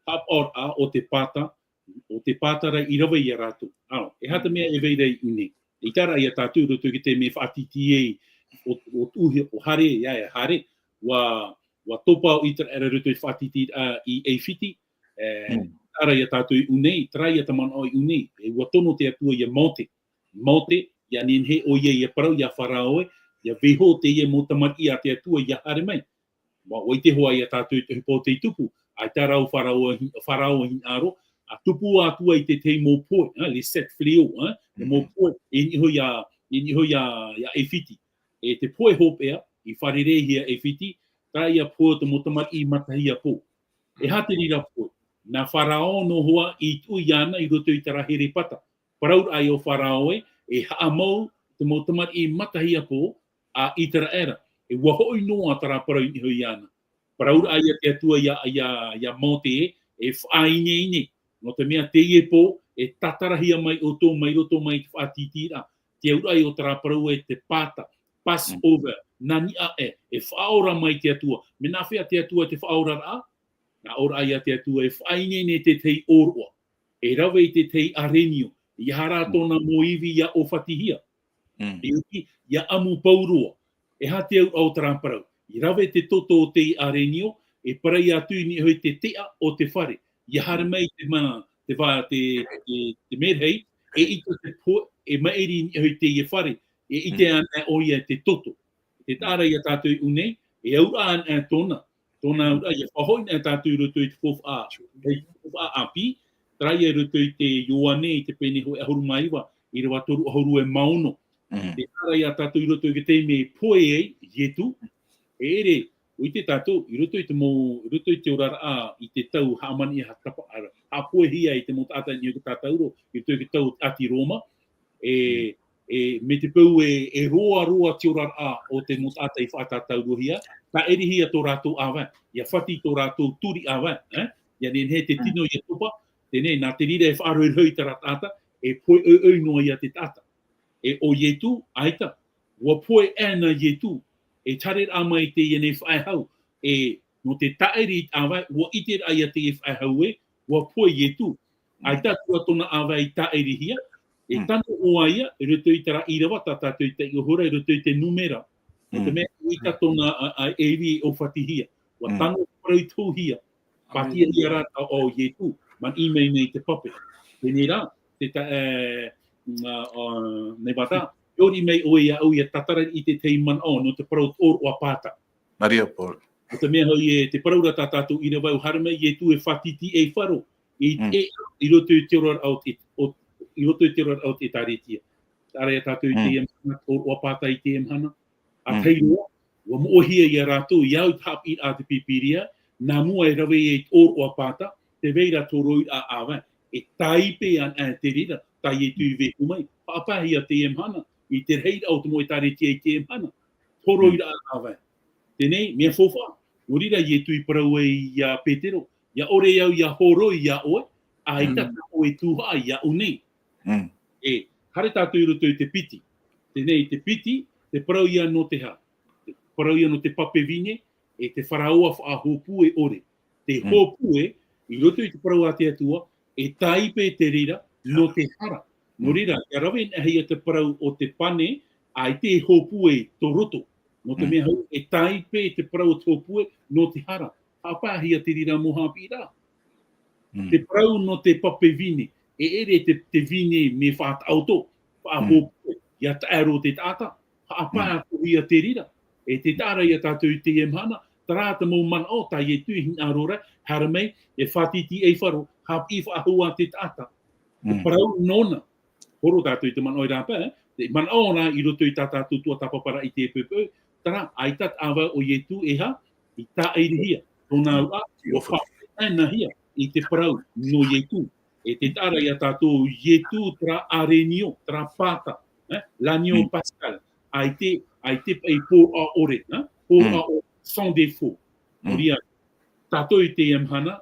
haʻapaʻoraʻa o te pāta, o te pāta ra i rave ia rātou. ʻĀ, e aha te mea e vai ra i ʻō nei? ʻAita rā ia tātou i roto i te mea faʻatītī ai o, o tuʻu hia, o haere, ia, ia haere. ʻUa, ʻua topa ʻo ʻĪteraʻera i roto i te faʻatītīraʻa i ʻAifiti. E, Mm. ʻaita rā ia tātou i ʻō nei, terā ia te manaʻo i ʻō nei. E ʻua tono te Atua ia Mōte. Mōte, ʻia nehenehe ʻoia ʻia parau ia Farao ē, ʻia vaiiho teie mau tamariʻi a te Atua ʻia haere mai. ʻUa, ʻua ʻite hoʻi ia tātou i te ʻohipa o tei tupu. ʻAita rā ʻo Farao, Farao i hinaʻaro, ʻa tupu atu ai te tahi mau pohe, hein, les sept fléaux, hein, te mau Mhm. pohe, e niʻa iho ia, e niʻa iho ia, ia ʻAifiti. E te pohe hopeʻa, i fārereihia ʻAifiti, terā ia pohe o te mau tamariʻi matahiapo. E aha te reira pohe? Nā Farao noa hoʻi i tuʻu iāna i roto i terā here pata. Parauraʻa ʻo Farao ē, e haʻamau te mau tamariʻi matahiapo a ʻĪteraʻera. E ʻua hoʻi noa terā parau i niʻa iho iāna. Parauraʻa ia te Atua ia, ia, ia Mōte ē, e faʻaineine. Nō te mea teie pō, e tātarahia mai ʻoutou mai roto mai i te faʻatītīraʻa. Te auraʻa o terā parau ē te pāta, Passover, Mm. nā niʻa ē, e faʻaora mai te Atua. Mea nāfea te Atua te faʻaoraraʻa? Nā ʻōraʻa ia te Atua e faʻaineine te tahi ʻōroʻa. E rave i te tahi ʻarenio. ʻEiaha rā Mm. tōna mau ivi ʻia ʻōfatihia. Mm. E ʻuhi, ʻia ʻamu pauroa. E aha te auraʻa o terā parau? I rave te toto o te ʻarenio, e parau atu i niʻa iho i te teʻa o te fare. ʻIa haere Mm. mai te ma-, te va-, te, te, te merehei, e ʻita te pohe, e maʻiri i niʻa iho i teie fare, e ʻite Mm. ana ʻoia i te toto. Te taʻa ra ia tātou i ʻō nei, e auraʻa ana tōna, tōna auraʻa, ʻia faʻahoʻi ana tātou i roto i te faufaʻa, i te faufaʻa ʻāpī, terā ia i roto i te Ioane i te pene hōʻē ʻahuru mā iva, ʻīrava toru ʻahuru e mā ono. Mm. Te taʻa ra ia tātou i roto i te taime e pohe ai Ietu, e ʻere, ʻua ʻite tātou, i roto i te mau, i roto i te oraraʻa, i te tau hāmani e ha tapa, ara, haʻapohehia i te mau taʻata i niʻa i te tātauro, i roto i te tau ʻāti Roma, e, Mm. e, mai te peu e, e roaroa te oraraʻa o te mau taʻata i faʻatātaurohia, tāʻirihia tō rātou ʻāvae, ʻia fati tō rātou turi ʻāvae, eh? ʻIa nehenehe te Mm. tino ʻia topa, teie nei, nā te reira e faʻarohirohi terā taʻata, e pohe ʻoiʻoi noa ia te taʻata. E ʻo Ietu, ʻaita, ʻua pohe aʻe na Ietu, e te haereraʻa mai i teie nei faʻehau, e nō te tāʻiri i te ʻāvae, ʻua ʻiteraʻa ia teie faʻehau ē, ʻua pohe Ietu. Mm. ʻAita atu ra tōna ʻāvae i tāʻirihia, e Mm. tano ʻoia, i roto i terā ʻīrava tā tātou i taiʻo ra, i roto i te Nūmera. Nō te Mm. mea, ʻua ʻita tōna, ā, ā, e ivi e ʻōfatihia. ʻUa Mm. tano parau i te houhia. Pātiahia rā ʻo Ietu, manaʻo mai nei te pape. Teie rā, te ta-, e, ā, ā, Nevada, ʻia ʻō mai ʻoe iāʻu ʻia tātara i te tahi manaʻo nō te parau o te ʻōroʻa pāta. Maria Paul. Nō te mea hoʻi e te parau ra tā tātou ʻīrava ʻua haere mai Ietu e faʻatītīʻaifaro i Mm. te, i roto i te oraraʻa o te, o, i roto i te oraraʻa o te ʻĒtārētia. Taʻa ra ia tātou i Mm. teie mahana, te ʻōroʻa pāta i teie mahana. ʻA Mm. tahi roa, ʻua moʻehia ia rātou, ʻia au i te haʻapiʻiraʻa a te Pīpīria, nā mua e rave ai te ʻōroʻa pāta, tē vai ra te hōroiraʻa ʻāvae, e tāipe ana te reira, tā Ietu i vaiiho mai, haʻapaehia teie mahana, i te rahiraʻa o te mau ʻĒtārētia i teie mahana, te hōroiraʻa ʻāvae. Teie nei, mea faufaʻa, nō reira Ietu i parau ai ia Petero, ʻia ʻore au ʻia hōroi iā ʻoe, ʻaita Mm. tā ʻoe tuhaʻa iāʻu nei. Mm. E, haere tātou i roto i te piti. Teie nei, te piti, te parau ia nō te hā? Te parau ia nō te pape vine, e te faraoa faʻahōpue ʻore. Te Mm. hōpue, i roto i te parau a te Atua, e tāipe te reira, nō te hara. Nō Mm. reira, ʻia rave anaʻe ia te parau o te pane, ʻaita e hōpue i tō roto. Nō te Mm. mea hoʻi, e tāipe te parau o te hōpue, nō te hara. Haʻapaehia te reira mau haʻapiʻiraʻa. Mm. Te parau nō te pape vine, e ʻere te, te vine mea faʻataʻoto, faʻahōpue, Mm. ʻia taʻero te taʻata, haʻapae Mm. atoʻa ia te reira. E te taʻa ra ia tātou i teie mahana, terā te mau manaʻo, tā Ietu i hinaʻaro ra, haere mai, e faʻatītīʻaifaro, haʻapiʻi faʻahou ā te taʻata. Te Mm. parau nōna. Horo tātou i te manaʻo i rāpae, eh? Te manaʻo rā i roto i tā tātou tuatāpaparaʻa i te poʻipoʻi, terā, ʻaita te ʻāvae o Ietu e hā, i tāʻirihia. Tōna auraʻa, ʻua faʻaʻenahia i te parau nō Ietu. E te taʻa ra ia tātou Ietu terā ʻarenio, terā pāta, eh? L'agneau Mm. pascal. ʻAita, ʻaita paʻi pōroʻa ʻore, eh? Pōroʻa Mm. ʻore, sans défaut. Mm. Nō reira, tātou i teie mahana,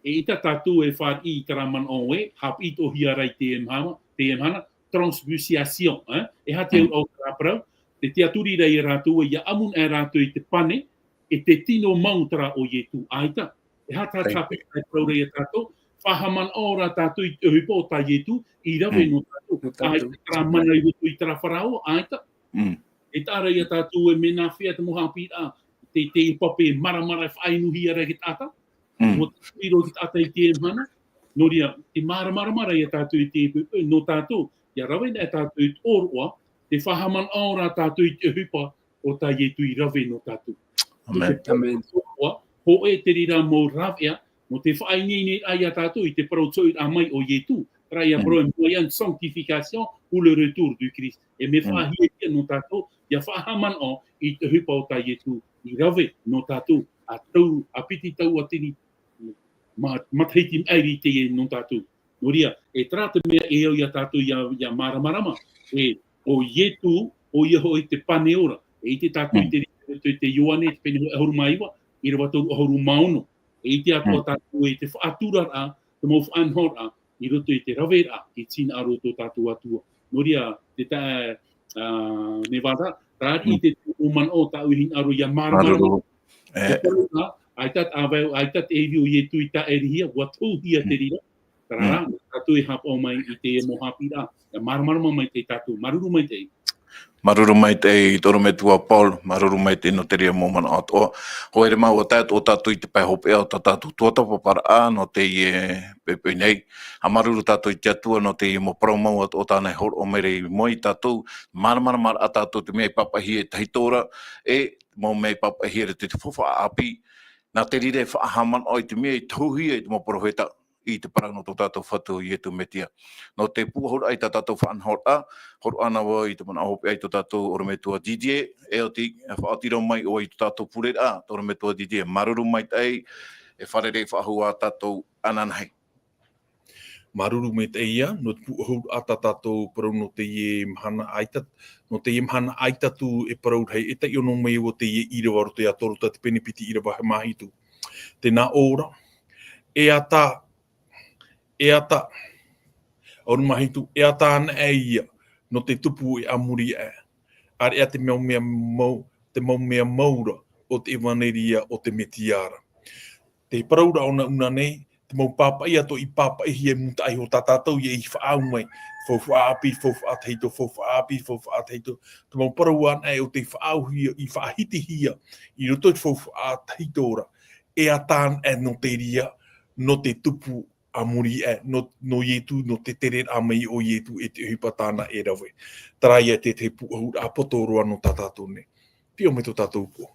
E ʻaita tātou e fāriʻi i terā manaʻo ē, haʻapiʻi atoʻa hia ra i teie mahana, teie mahana, transubstantiation, eh? E aha te auraʻa o terā parau, te tiʻaturi ra ia rātou ē, ʻia ʻamu na rātou i te pane, e te tino mau terā o Ietu, ʻaita. E aha te haʻapiʻi e parau ra ia tātou, faʻahaʻamanaʻo ra tātou i te ʻohipa o tā Ietu i rave nō tātou. Nō tātou. ʻAita terā mana i roto i terā faraoa, ʻaita. E taʻa ra ia tātou e mea nāfea te mau haʻapiʻiraʻa, te, te pape māramarama e faʻainuhia ra e te taʻata. Mō te piro te taʻata i teie mahana. Nō reira, te māramarama ra ia tātou i te, nō tātou, ʻia rave na tātou i te ʻōroʻa, te faʻahaʻamanaʻo ra tātou i te ʻohipa o tā Ietu i rave nō tātou. Amen. Te ʻōroʻa, hōʻē te reira mau rāveʻa, nō te faʻaineineraʻa ia tātou i te parau tōʻiraʻa mai o Ietu, terā ia parau e moyen de sanctification ou le retour du Christ. E mea faʻahiahia nō tātou, ʻia faʻahaʻamanaʻo i te ʻohipa o tā Ietu i rave nō tātou, ʻa tau, ʻa piti tauatini, ma-, matahiti maʻiri teie nō tātou. Nō reira, e terā te mea e au ia tātou ʻia, ʻia māramarama, e, ʻo Ietu, ʻoia hoʻi te pane ora, e ʻite tātou i te, te, te Ioane, te pene hōʻē ʻahuru mā iva, ʻīrava toru ʻahuru mā ono. E ʻite atoʻa tātou e te faʻaturaraʻa, te mau faʻanahoraʻa, i roto i te raveraʻa, i te hinaʻaro o tō tātou Atua. Nō reira, te ta-, ā, Nevada, terā riʻi te tō manaʻo tāʻu i hinaʻaro ʻia māramarama. Māuruuru. Te parau ra, ʻaita te ʻāvae, ʻaita te ʻēvī o Ietu i tāʻirihia, ʻua tauhia te reira. Terā rā, tātou e haʻapaʻo mai i teie mau haʻapiʻiraʻa, ʻia māramarama maitaʻi tātou, māuruuru maitaʻi. Māuruuru maitaʻi i te ʻorometua Paul, māuruuru maitaʻi nō te reira mau manaʻo atoʻa. Hoa here mau, ʻua tae atoʻa tātou i te pae hopeʻa o tā tātou tuatāpaparaʻa nō teie poʻipoʻi nei. ʻA māuruuru tātou i te Atua nō teie mau parau mau atoʻa tāna e hōroʻa mai ra i mua ia tātou, māramarama ra tātou te mea i pāpaʻihia e tahito ra, e mau mea i pāpaʻihia ra te, te faufaʻa ʻāpī. Nā te reira e faʻahaʻamanaʻo i te mea i tauhia e te mau perofeta i te parau nō tō tātou Fatu ʻo Ietu Metia. Nō te pūʻohuraʻa i tā tātou faʻanahoraʻa, hōroʻa na vau i te manaʻo hopeʻa i tō tātou ʻorometua Didier, e oti, e faʻaoti roa mai ʻoe i tō tātou pureraʻa, tō ʻorometua Didier, māuruuru maitaʻi, e fārerei faʻahou ā tātou ananahi. Māuruuru maitaʻi ïa, nō te pūʻohuraʻa tā tātou parau nō teie mahana ʻaita, nō teie mahana ʻaita atu e parau rahi, e taiʻo noa mai vau teie ʻīrava roto ia Torota te pene piti ʻīrava mā hitu. Tē nā ʻō ra, e ʻatā, e ʻatā, ʻahuru mā hitu, e ʻatā anaʻe ïa, nō te tupu e a muri aʻe. ʻĀreʻa te mau mea mau, te mau mea mau ra o te ʻevaneria o te Metia ra. Te parau ra ʻōna ʻuna nei, te mau pāpaʻi atoʻa i pāpaʻihia i mūtaʻa iho tā tātou ïa i faʻaau mai, faufaʻa ʻāpī, faufaʻa tahito, faufaʻa ʻāpī, faufaʻa tahito, te mau parau anaʻe o tei faʻaauhia, i faʻahitihia, i roto i te faufaʻa tahito ra, e ʻatā anaʻe nō te reira, nō te tupu a muri aʻe, nō, nō Ietu, nō te tereraʻa mai o Ietu e te ʻohipa tāna e rave. Terā ïa te, te pūʻohuraʻa poto roa nō tā tātou nei. Piʻo mai tō tātou upoʻo.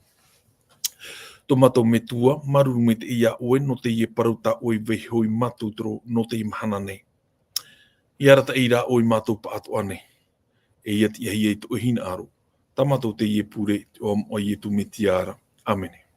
Tō mātou Metua, māuruuru maitaʻi ïa ʻoe nō teie parau tā ʻoe i vaiiho ia mātou i te roʻo nō teie mahana nei. ʻIa arataʻi rā ʻoe ia mātou pāʻatoʻa nei. E ʻia tiʻahia i tō ʻoe hinaʻaro. Tā mātou teie pure, i te iʻoa o Ietu Metia ra. ʻĀmene.